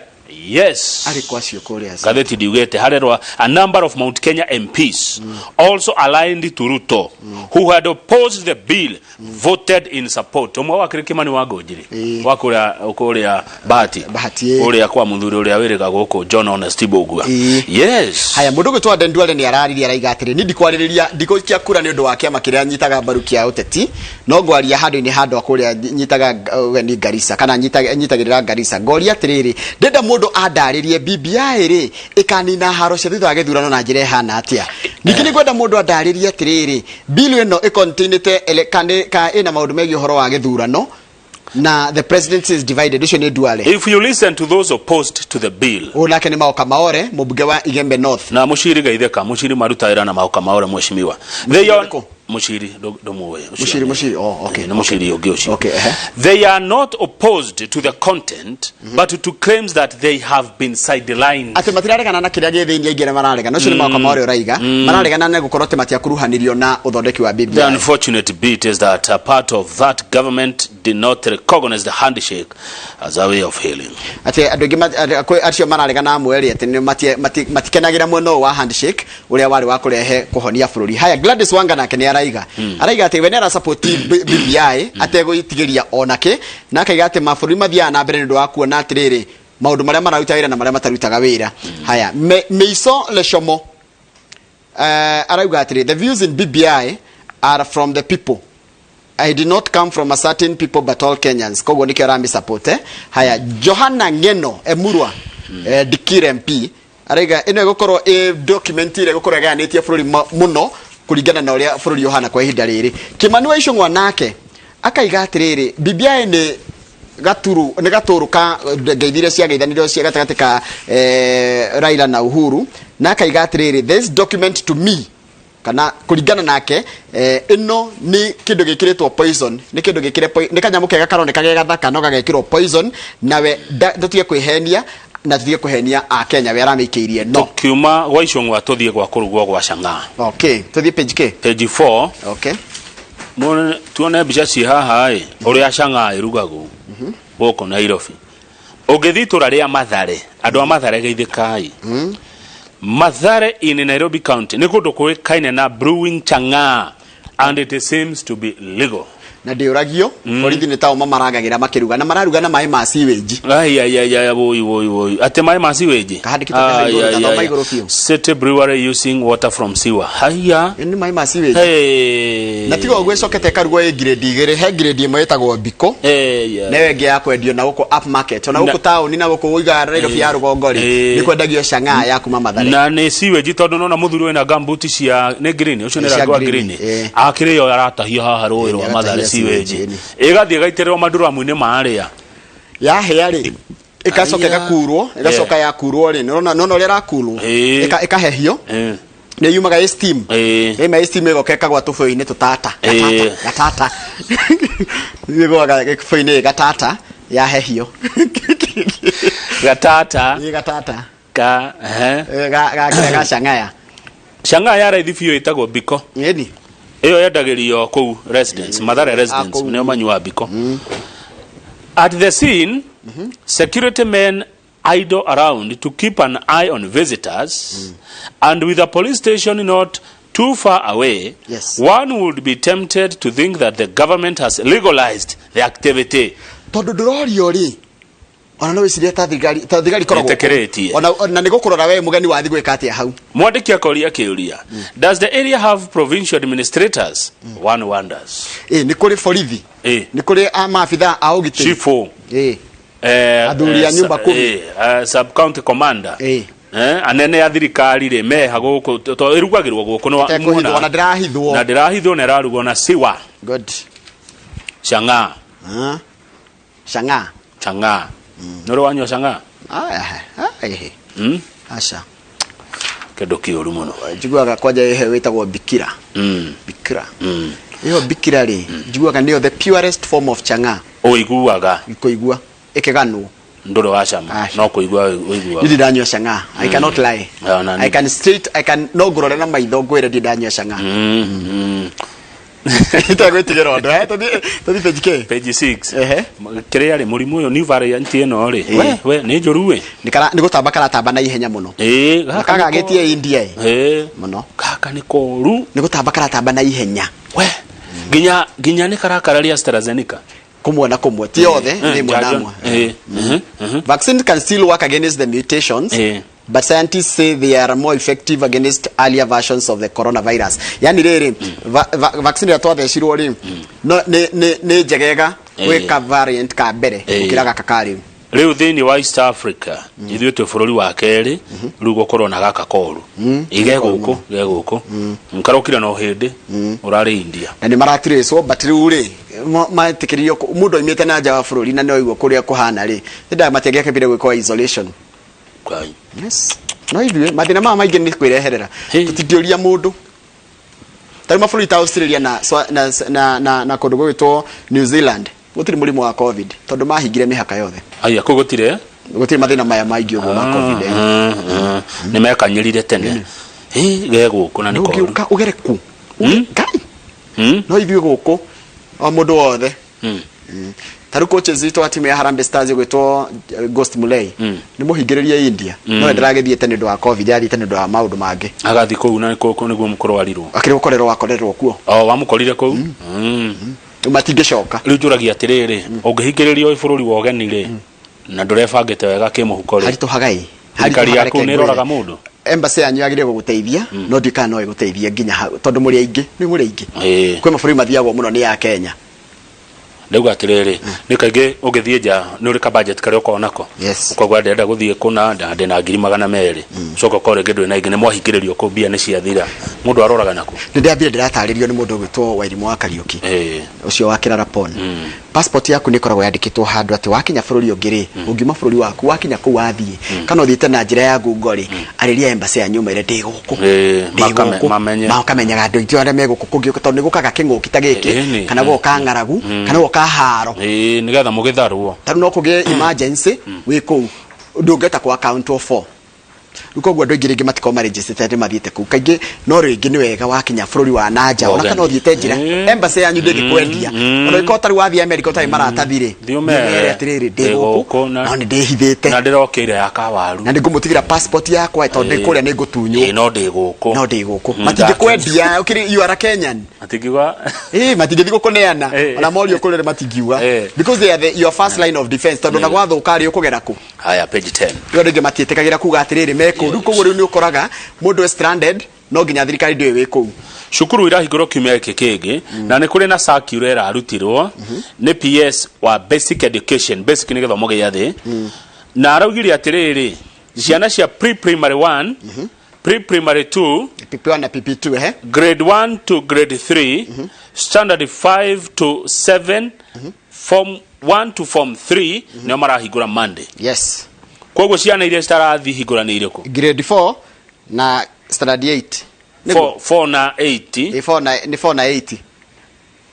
yes arĩ kwacio kũrĩa ngathĩti ndiugĩte harerwa a number of Mount Kenya MPs also aligned to Ruto who had opposed the bill voted in support ũmwe wakĩrĩ Kimani wa Ngũnjiri wa kũrĩa kũrĩa Bahati Bahati kũrĩa kwa mũthuri ũrĩa wĩrĩga gũkũ John Honest Mbugua yes haya mũndũ ũgwĩtwo Aden Duale nĩ araririe araiga atĩrĩ ni ndikwarĩrĩria ndigũikia kura nĩ ũndũ wa kĩama kĩrĩa nyitaga mbaru kĩa ũteti no ngwaria handũ-inĩ handũ kũrĩa nyitaga ũgeni Garissa kana nyitagĩrĩra Garissa ngoria atĩrĩrĩ ndĩrenda mũndũ andarĩrie BBI rĩ ĩkanina haro cia thutha wa gĩthurano na njĩra ĩhana atĩa ningĩ nĩ ngwenda mũndũ andarĩrie atĩrĩrĩ bill ĩno ĩcontainĩte ele- ka ĩna maũndũ megiĩ ũhoro wa gĩthurano na the presidency is divided ũcio nĩ Duale if you listen to those opposed to the bill ũyũ nake nĩ Maoka Maore mũmbunge wa Igembe North na muciri geithĩka muciri maruta wĩra na maoka maore mheshimiwa they are muciri ndũmũĩ Muciri, Muciri, oh, okay, nĩ muciri ũngĩ ũcio okay, ehe. they are not opposed to the content but to claims that they have been sidelined atä matiraregana na kä rä a gä thä inä aingä arä mararegana å cio nä maoka maore å raiga mararegana na gå korwo atä matiakuruhanirio na å thondeki wa The BBI unfortunate bit is that a part of that government did not recognize the handshake as a way of healing. atä andå aingä acio mararegana amwe rä atä matikenagä ra mwena å wa handshake å rä a warä wa kå rehe kå honia bå rå ri haya Gladys Wanga nake nä araiga araiga atä we nä arasapoti BBI ategå itigä ria onake na akaiga atä mabå rå ri mathiaga na mbere nä å ndå wa kuona atä rä rä maå ndå marä a mararuta wä ra na marä a matarutaga wä ra haya Meiso Leshomo arauga atĩrĩ the views in BBI are from the people I did not come from a certain people but all Kenyans koguo nikio arami support eh? Haya Johana Ngeno Emurwa eh, Dikir MP araiga ĩno ĩgũkorwo ĩ document ĩrĩa ĩgũkorwo ĩgayanĩtie bũrũri mũno kũringana na ũrĩa bũrũri ũhana kwa ihinda rĩrĩ Kimani wa Ichung'wa nake akaiga atĩrĩrĩ BBI nĩ gaturu nĩ gatũrũ ka ngeithi iria ciageithanirio cia gatagatĩ ka eh, Raila na Uhuru na akaiga atĩrĩrĩ this document to me kana kũringana nake eh, ĩno nĩ kĩndũ gĩkĩrĩtwo poison nĩ kĩndũ gĩkĩre nĩ kanyamũ kega karoneka ge gathaka no gagekĩrwo poison nawe tũtige kwĩhenia na tũtige kũhenia akenya we aramĩikĩirie no Tukiuma gwa Ichung'wa tũthiĩ gwa kũrugwo gwa Chang'aa. Okay, tũthiĩ page K. Page 4. Okay. Muone tuone mbica ciĩ haha ĩ ũrĩa Chang'aa ĩrugagwo gũkũ Nairobi. Ũngĩthiĩ itũra rĩa Mathare, andũ a Mathare geithĩkai. Mathare in Nairobi County nĩ kũndũ kũĩkaine na brewing chang'aa and it seems to be legal. Na ndĩũragio, borithi nĩ tao mamarangagĩra makĩruga, na mararuga na maĩ ma sewage. Ai ai ai ai, woi woi woi, atĩ maĩ ma sewage. Kahandĩkĩtwo haha igũrũ, gathoma igũrũ biũ. City brewery using water from sewer. Haya. Nĩ maĩ ma sewage. Hey. Na tiga ũguo, ĩcokete ĩkarugwo ĩ grade igĩrĩ. He grade ĩmwe ĩtagwo Biko, na ĩyo ĩngĩ ya kwendio na gũkũ up market, ona gũkũ taũni na gũkũ ũigaga Nairobi ya rũgongo rĩ, nĩ kwendagio chang'aa ya kuma Mathare. Na nĩ sewage, tondũ nona mũthuri wĩna gumboot cia nĩ green, ũcio nĩ Cia rangi wa green, green, akĩrĩ yo aratahia haha rũĩ rwa Mathare. Agatahia Sewage sewage, ĩgathiĩ ĩgaitĩrĩrwo manduramu-inĩ marĩa. Yahĩa rĩ, ĩgacoka Aya. ĩgakurwo, ĩgacoka yakurwo rĩ, nĩũrona nĩũrona ũrĩa ĩrakurwo, ĩkahehio, nĩ yumaga ĩ steam, yauma ĩ steam ĩgoka ĩkagwa tũbũyũ-inĩ tũtata, gatata, gatata, ĩgwaga gĩbũyũ-inĩ gatata yahehio. Gatata. Ĩ, gatata. Ka ehe. Ga ga ga cang'aya. Chang'aa ya raithi biũ ĩtagwo Biko. Ĩni. Ĩyo yendagĩrio kũu residence, Mathare residence, kũu. nĩo manyuaga Biko. At the scene, security men idle around to keep an eye on visitors, and with a police station not too far away, one would be tempted to think that the government has legalized the activity. Tondũ ndũrorio rĩ, ona no wĩcirie ta thigari ikoragwo kũu. Ĩtĩkĩrĩtie. Ona nĩ gũkũrora we mũgeni wathi gwĩka atĩa hau. Mwandĩki akoria kĩũria, does the area have provincial administrators? One wonders. Ĩ, nĩ kũrĩ borithi, nĩ kũrĩ a maabitha a ũgitĩri. Chifu. Athuri a nyumba kumi. Sub county commander. Anene a thirikari rĩ meha gũkũ to ĩrugagĩrwo gũkũ nĩ Ĩtekũhithwo, muona. ona ndĩrahithwo. Na ndĩrahithwo na ĩrarugwo na siwa. Good. Chang'aa. Ah. Chang'aa. Chang'aa. Nĩ ũrĩ wanyua chang'aa? Ah, ah, eh. Aca. Kĩndũ kĩũru mũno. Njiguaga kwanja ĩhe wĩtagwo bikira. Bikira. Ĩyo bikira rĩ, njiguaga nĩyo the purest form of chang'aa. Ũiguaga? Kũigua ĩkĩganwo. Ndũrĩ wacama, no kũigua ũiguaga. Ndirĩ ndanyua chang'aa. I cannot lie. Ah, na I can straight, I can, no ngũrore na maitho ngwĩre ndirĩ ndanyua chang'aa. Itegwĩtigĩra ũndũ. Eh, tũthiĩ page K. Page 6. Kĩrĩa rĩ, mũrimũ ũyũ, new variant ĩno rĩ, we nĩ njũru ĩ. Nĩ gũtamba karatamba na ihenya mũno. Gaka Gaka nĩko- gagĩtie India ĩ. Mũno. Gaka nĩ koru. Nĩ gũtamba karatamba na ihenya. We nginya nĩ karakararia AstraZeneca. Kũmwe na kũmwe, ti othe, nĩ ĩmwe na ĩmwe. Vaccine can still work against the mutations, but scientists say they are more effective against earlier versions of the coronavirus. Yani rĩrĩ, vaccine ĩrĩa twathecirwo rĩ, no nĩ njegega gwĩka variant ka mbere gũkĩra gaka ka rĩu. Rĩu thĩinĩ wa East Africa, ithuĩ twĩ bũrũri wa kerĩ rĩu gũkorwo na gaka koru. Ige gũkũ, ge gũkũ karokire no hĩndĩ ũrarĩ India. Na nĩ maratirĩcwo, but rĩu rĩ, metĩkĩririo mũndũ oimĩte na nja wa bũrũri na nĩoigua kũrĩa kũhana rĩ, nĩ matiangĩakĩmbire gwĩkwo isolation. Ngai. Yes, no ithuĩ mathĩna maya maingĩ nĩ kwĩreherera, tũtingĩũria mũndũ. Tarĩu mabũrũri ta Australia na, Swa- na, na, na, na kũndũ gũgĩtwo New Zealand gũtirĩ mũrimũ wa COVID tondũ mahingire mĩhaka yothe. Aya, kũu gũtirĩ. Gũtirĩ mathĩna maya maingĩ ũguo ma COVID. Nĩ mekanyĩrire tene. Ĩ, ge gũkũ na nĩ koru. Ndũngĩũka ũgere ku Ngai. No ithuĩ gũkũ o mũndũ wothe. Tarĩu coaches witũ wa timu ya Harambee Stars ĩgwĩtwo Ghost Mulee, nĩ mũhingĩrĩrie India, no we ndaragĩthiĩte nĩ ũndũ wa COVID, athiĩte nĩ ũndũ wa maũndũ mangĩ. Agathiĩ kũu na kũu nĩguo kũrwarirwo. Akĩrĩ gũkorerwo akorerwo kuo. O wamũkorire kũu. Rĩu matingĩcoka. Rĩu njũragia atĩrĩrĩ, ũngĩhingĩrĩrio wĩ bũrũri wa ũgeni rĩ, na ndũrebangĩte wega kĩmũhuko rĩ, Haritũhaga ĩ. Thirikari Haritũhaga, yaku reke nĩ ĩroraga ngwĩre. mũndũ? Embassy yanyu yagĩrĩire gũgũteithia, no ndiũĩ kana no ĩgũteithie nginya hau tondũ mũrĩ aingĩ, nĩ mũrĩ aingĩ. Kwĩ mabũrũri mathiagwo mũno nĩ ya Kenya. Ndauga atĩrĩrĩ, nĩ kaingĩ ũngĩthiĩ nja nĩ ũrĩ ka budget karĩa ũkoragwo nako. Ũkauga ndĩrenda gũthiĩ kũna na ndĩna 200,000, ũcoka ũkorwo rĩngĩ ndũrĩ na ingĩ, nĩ mwahingĩrĩrio kũu, mbia nĩ ciathira, mũndũ aroraga naku. Nĩ ndĩambire ndĩratarĩrio nĩ mũndũ ũgwĩtwo Wairimũ wa Kariũki, ũcio wa Kĩrara Pond. Passport yaku nĩ ĩkoragwo yandĩkĩtwo handũ atĩ wakinya bũrũri ũngĩ rĩ, ũngiuma bũrũri waku wakinya kũu wathiĩ, kana ũthiĩte na njĩra ya ngungo rĩ, arĩria embassy yanyu ũmere ndĩ gũkũ. Ndĩ gũkũ. Mamenye. Makamenyaga andũ aitũ arĩa me gũkũ kũngĩ, tondũ nĩ gũkaga kĩng'ũki ta gĩkĩ, kana gũgoka ng'aragu, kana gũgoka haro. Nĩgetha mũgĩtharwo. Tarĩu no kũgĩe emergency wĩ kũu, ndũngĩhota kũ account for. Rĩu koguo andũ aingĩ rĩngĩ matikoragwo marĩnjĩcĩte atĩ mathiĩte kũu kaingĩ no rĩngĩ nĩ wega wakinya bũrũri wa nanja ona kana ũthiĩte njĩra embassy yanyu ndĩngĩkwendia ona ũngĩkorwo tarĩu wathiĩ America ũtarĩ maratathi rĩ Thiĩ ũmere. ũmere atĩrĩrĩ ndĩ gũkũ gũkũ na- no nĩ ndĩhithĩte na ndĩrokĩire ya kawaru na nĩngũmũtigĩra passport yakwa tondũ ndĩ kũrĩa nĩngũtunywo Ĩĩ, no ndĩ gũkũ no ndĩ gũkũ matingĩkwendia ũkĩrĩ you are a Kenyan matingiuga ĩĩ matingĩthiĩ gũkũneana ona morio kũrĩa matingiuga because they are the, your first line of defense tondũ na gwathuka rĩ ũkũgera kũ haya page 10 rĩu andũ aingĩ matiĩtĩkagĩra kuga atĩrĩrĩ me kũu rĩu koguo rĩu nĩ ũkoraga mũndũ e stranded no nginya thirikari ndĩũĩ wĩ kũu cukuru irahingũrwo kiumia gĩkĩ kĩngĩ na nĩ kũrĩ na circular ĩrarutirwo nĩ PS wa basic education basic nĩ gĩthomo gĩa thĩ na araugire atĩrĩrĩ ciana cia pre primary 1 pre primary 2 PP1 na PP2 ehe grade 1 to grade 3 standard 5 to 7 form 1 to form 3 nĩo marahingũra Monday yes koguo ciana iria citarathiĩ hingũra nĩ irĩkũ grade 4 na standard 8 4 4 na 8 Nĩ 4 na nĩ 4 na 8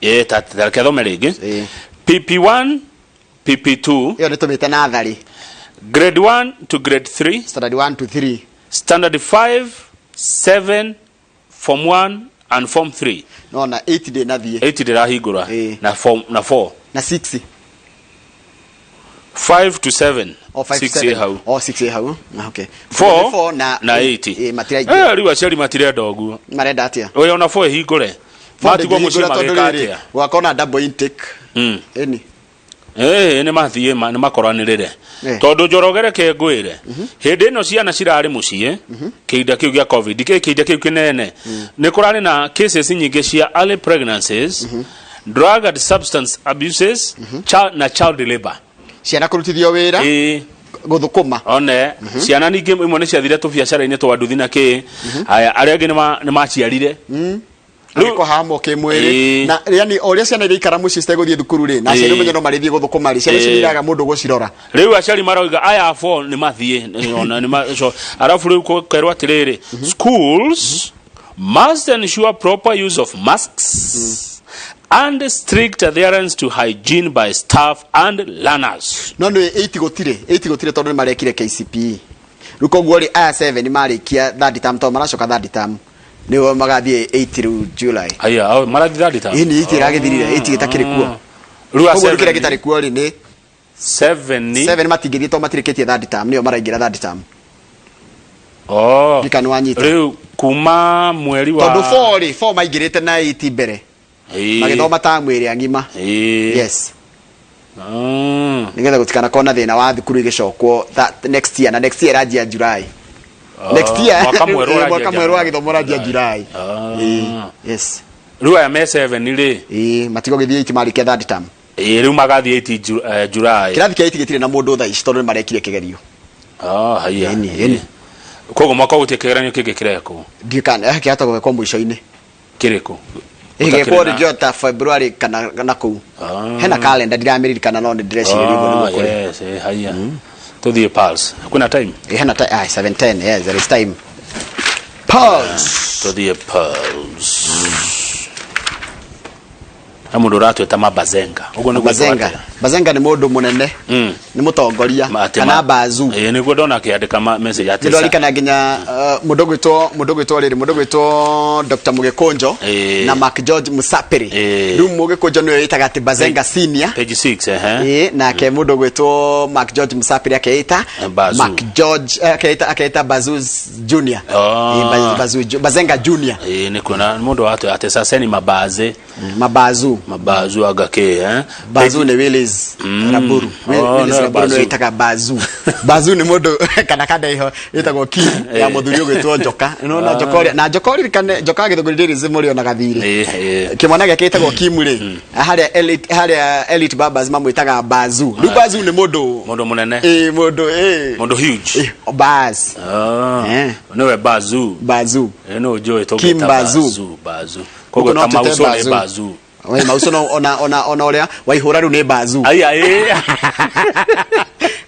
ĩ ta ta- reke thome rĩngĩ PP1 PP2 ĩyo nĩ tũmĩte natharĩ grade 1 to grade 3 standard 1 to 3 standard 5 7 form 1 and form 3 nona 8 ndĩnathiĩ 8 ndĩrahingũra na form na 4 na 6 5 to 7 o 5 6 ĩ hau o 6 ĩ hau Ah, okay 4 4 na na 8 ĩ matiraingĩra Eh, rĩu aciari matirenda ũguo marenda atĩa ũyũ ona 4 ĩhingũre matigwo mũciĩ magĩka atĩa gwakorwo na double intake Mm. ĩni ĩĩ nĩ mathiĩ nĩ makoranĩrĩre Eh. tondũ njoroge reke ngwĩre hĩndĩ ĩno ciana cirarĩ mũciĩ kĩhinda kĩu gĩa covid kĩhinda kĩu kĩnene nĩ kũrarĩ na cases nyingĩ cia early pregnancies drug and substance abuses na child labor ciana kũrutithio wĩra ĩĩ gũthũkũma one ciana ningĩ imwe nĩ ciathire tũbiacara-inĩ twa nduthi na kĩ haya arĩa angĩ nĩ maciarire kũhamwo kĩmwĩrĩ Ĩĩ. na yani o ũrĩa ciana iraikara mũciĩ citegũthiĩ thukuru rĩ na aciari Ĩĩ. ũmenye no marĩthiĩ gũthũkũma rĩ ciana icio Ĩĩ. nĩiraga mũndũ gũcirora rĩu aciari marauga aya fo nĩ mathiĩ ona nĩ so arabu rĩu kerwo atĩrĩrĩ schools must ensure proper use of masks and strict adherence to hygiene by staff and learners no nĩ 8 gũtirĩ 8 gũtirĩ tondũ nĩ marekire KCPE rĩu koguo rĩ aya 7 marĩkia third term tondũ maracoka third term nĩo magathiĩ 8 rĩu July aya au marathiĩ third term ĩni 8 ĩragĩthirire 8 gĩtakĩrĩ kuo rĩu a koguo rĩu kĩrĩa 7 gĩtarĩ kuo rĩ nĩ 7 ni 7 matingĩthiĩ tondũ matirĩkĩtie third term nĩo maraingĩra third term oh Ndikana wanyita. rĩu kuma mweri wa tondũ 4 rĩ 4 maingĩrĩte na 8 mbere Ĩĩ. magĩthoma tamu ĩrĩa ng'ima Ĩĩ. yes nĩgetha gũtikanakorwo na thĩna wa thukuru ĩgĩcokwo next year na next year ĩranjia July next year mwaka mwerũ ũranjia mwaka mwerũ wa gĩthomo ũranjia July Ĩĩ, yes rĩu aya me 7 rĩ ĩĩ matigũgĩthiĩ 8 marĩkia third term ĩĩ rĩu magathiĩ 8 July kĩrathi kĩa 8 gĩtirĩ na mũndũ thaa ici tondũ nĩ marekire kĩgerio Ah, haiya. Ĩni, ĩni. Koguo mwaka ũgũtirĩ kĩgeranio kĩngĩ kĩrekwo. Ndiũĩ kana kĩhota gwĩkwo mũico-inĩ. Kĩrĩkũ? Gĩgekwo rĩngĩ o ta February kana na kũu. Hena calendar ndiramĩririkana no nĩ ndĩrecirĩria ũguo nĩguo kũrĩ. Yes, haiya. Tũthiĩ Pulse. Kwĩna time? Hena time, 7:10, yes, there is time. Pulse. Tũthiĩ Pulse. He mũndũ ũratwĩta Mabazenga. Ũguo nĩguo Bazenga. Bazenga nĩ mũndũ mũnene. Nĩ mũtongoria kana bazu. Ĩĩ nĩguo ndona akĩandĩka message atĩ Nĩndarikana nginya mũndũ ũgwĩtwo mũndũ ũgwĩtwo rĩrĩ mũndũ ũgwĩtwo Dr. Mũgĩkũnjo na Mark George Musapiri. Rĩu Mũgĩkũnjo nĩwe wĩtaga atĩ Bazenga senior. Page 6 ehe. Ĩĩ nake mũndũ ũgwĩtwo Mark George Musapiri akeita Bazu. Mark George akeita Bazu Junior. Ĩĩ, Bazu Bazenga Junior. Ĩĩ nĩ kuona mũndũ watwĩ atĩ sasa ni mabaze. Mabazu. Mabazu anga kĩ eh? Bazu nĩ Willis Raburu. Willis no, Raburu Bazu. nĩwe ĩtaga Bazu. Bazu nĩ mũndũ kana kanda iho ĩtagwo Kim ya mũthuri ũgwĩtwo Njoka. Nĩwona Njoka ũrĩa na Njoka ũririkane Njoka gĩthũngũri ndĩrĩ mũrĩ ona gathirĩ. Kĩmwana gĩake gĩtagwo Kim rĩ harĩa elite harĩa elite babas mamwĩtaga Bazu. Rĩu Bazu nĩ mũndũ Mũndũ mũnene. Ĩĩ mũndũ ĩĩ. Mũndũ huge. Baz. Nĩwe Bazu. Bazu. Ĩĩ no njũĩ Kim tũngĩta Bazu. Bazu. Bazu. Koguo Gũkũ no ta tũĩte Mauso nĩ Bazu. Bazu. We Mauso no ona ona ona ũrĩa waihũra rĩu nĩ Bazu. Aya ĩĩ.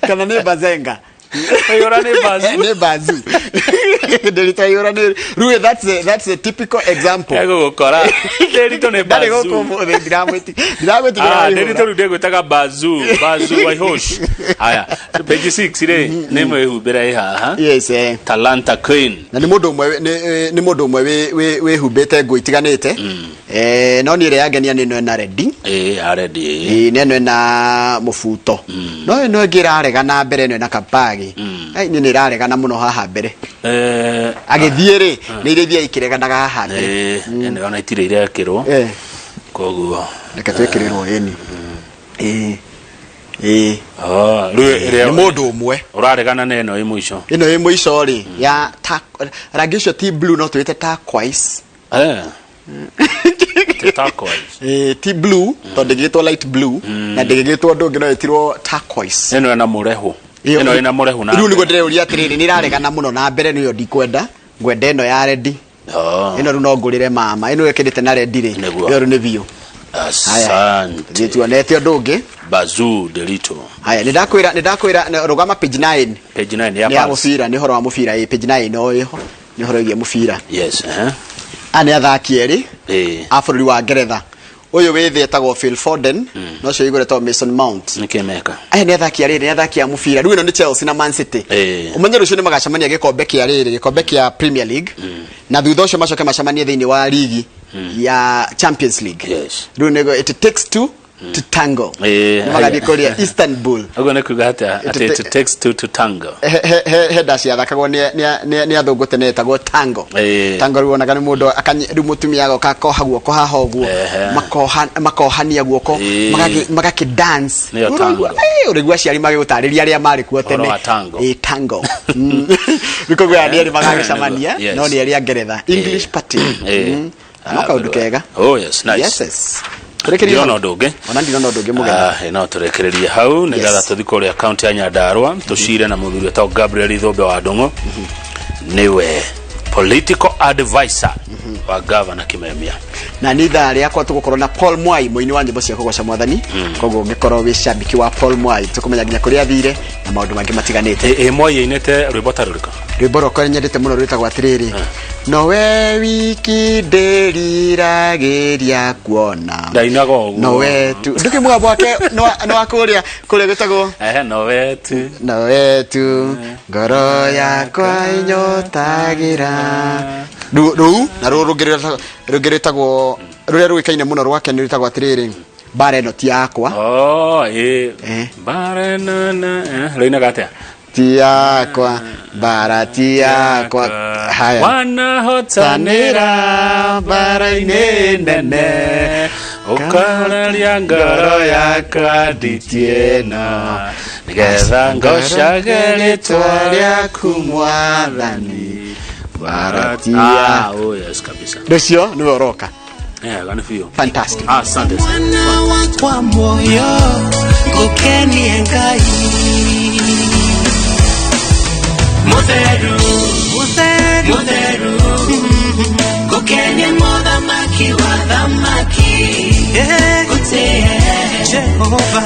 Kana nĩ Bazenga. Waihũra nĩ bazu. Nĩ bazu. Ndĩritũ Waihũra nĩ rĩu that's a typical example. Egũgũkora. Ndĩritũ nĩ Ndarĩ bazu. gũkũ ũmũthĩ ndiramwĩtigĩra Ah, Waihũra. Ndĩritũ rĩu ndĩgwĩtaga bazu, bazu Waihosh. Haya, page 6 rĩ, nĩ mwĩhumbĩre ĩ haha. Yes, eh. Talanta Queen. Na nĩ mũndũ ũmwe nĩ mũndũ ũmwe wĩhumbĩte nguo itiganĩte. No niĩ ĩrĩa yangenia nĩ ĩno ĩna rendi. Ĩ, aredi. Ĩĩ, nĩ ĩno ĩna mũbuto. No ĩno ĩngĩ ĩraregana mbere ĩno ĩna kabagi. Ai, niĩ nĩ ĩraregana mũno haha mbere. Agĩthiĩ rĩ, nĩ iria ithiaga ikĩreganaga haha mbere. Ĩno ona itirĩ irekĩrwo. Koguo. Reke twĩkĩrĩrwo ĩni. Ĩĩ. Ĩĩ. Oh, rĩu ĩrĩa Nĩ mũndũ ũmwe. Ũraregana na ĩno ĩ mũico. Ĩno ĩ mũico rĩ, ya rangi ũcio ti blue no twĩte turquoise. Ti turquoise. Ti blue tondũ ndĩgĩtwo light blue na ndĩgĩgĩtwo ũndũ ũngĩ no ĩtirwo turquoise. Ĩno ĩna mũrehu. Ĩno ĩna mũrehu na. Rĩu nĩguo ndĩreuria atĩrĩrĩ, nĩ ĩraregana mũno na mbere nĩyo ndikwenda. Ngwenda ĩno ya redi. Ĩno rĩu no ngũrĩre mama. Ĩno ĩkĩrĩte na redi rĩ. Nĩguo. Ĩyo rĩu nĩ biũ. Asante. Tuonete ũndũ ũngĩ. Bazu Delito. Haya, nĩ ndakwĩra rũgama page 9. Page 9 ya Nĩ ya Pulse. mũbira, nĩ ũhoro wa mũbira ĩ page 9 no ĩho. Nĩ ũhoro wĩgiĩ mũbira. Yes, eh. Aya nĩ athaki erĩ Ĩ. a bũrũri wa Ngeretha. Ũyũ wĩ thĩ etagwo Phil Foden, na ũcio igũrũ etagwo Mason Mount. Nĩkĩ meka? Aya nĩ athaki a rĩrĩ, nĩ athaki a mũbira. Rĩu ĩno nĩ Chelsea na Man City. Ũmenye rũciũ nĩ magacemania gĩkombe kĩa rĩrĩ, gĩkombe kĩa Premier League. Na thutha ũcio macoke macemanie thĩinĩ wa ligi ya Champions League. Yes. Rĩu nĩguo it takes two to tango. Nĩ magathiĩ kũrĩa Istanbul. Ũguo nĩ kuga atĩa? Atĩ it takes two to tango. He ndaci yathakagwo nĩ athũngũ tene ĩtagwo tango. Tango rĩu wonaga nĩ mũndũ rĩu mũtumia agoka akoha guoko haha ũguo. Makohania guoko, magakĩ dance. Nĩyo tango. Ũraigua aciari magĩgũtarĩria arĩa marĩ kuo tene. Ũhoro wa tango. Ĩ, tango. Rĩu koguo aya nĩ erĩ magagĩcemania, Yes. no nĩ erĩ a Ngeretha. English party. No kaũndũ kega. Oh yes, nice. Yes, yes. Tũrĩkĩrĩrie Ndirona hau. ũndũ ũngĩ. Ona ndirona ũndũ ũngĩ mũgeni. Ah, no tũrekererie hau nĩgetha Yes. tũthi kũrĩa kaunti ya Nyandarua tũcire na mũthuri wĩtagwo Gabriel Ithũmbe wa Ndung'u nĩwe political advisor wa gavana Kimemia. Na nĩ ithaa rĩakwa tũgũkorwo na Paul Mwai, mũini wa nyĩmbo cia kũgoca mwathani. Koguo ũngĩkorwo wĩ shabiki wa Paul Mwai, tũkũmenya nginya kũrĩa athire na maũndũ mangĩ matiganĩte. Ĩ Mwai ainĩte rwĩmbo ta rũrĩkũ? Rwĩmbo rwakwa nyendete mũno rwĩtagwo atĩrĩrĩ, nowe wiki ndĩriragĩria kuona. Ndainaga ũguo. Nowe tu ndũkĩ mũgambo wake nĩ wa kũrĩa gwĩtagwo Nowe tu. Nowe tu ngoro yakwa ĩnyotagĩra. Rũu na rũu rũngĩ rwĩtagwo rũrĩa rũĩkaine mũno rwake nĩ rwĩtagwo atĩrĩrĩ, mbara ĩno ti yakwa. Oh, ĩ. Mbara ĩno na rũinaga atĩa? Ti yakwa, mbara ti yakwa. Haya. Wanahotanĩra mbara-inĩ nene ũkahoreria ngoro yakwa nditiĩno nĩgetha ngocage rĩtwa rĩaku mwathani mbara ti Ah, oh yes, kabisa. Rũcio nĩwe ũroka. Wega nĩ biũ. Fantastic. Asante sana. Mwana wakwa moyo ngũkenie Ngai mũtheru mũtheru ngũkenie mũthamaki wa thamaki ngũtĩe Jehova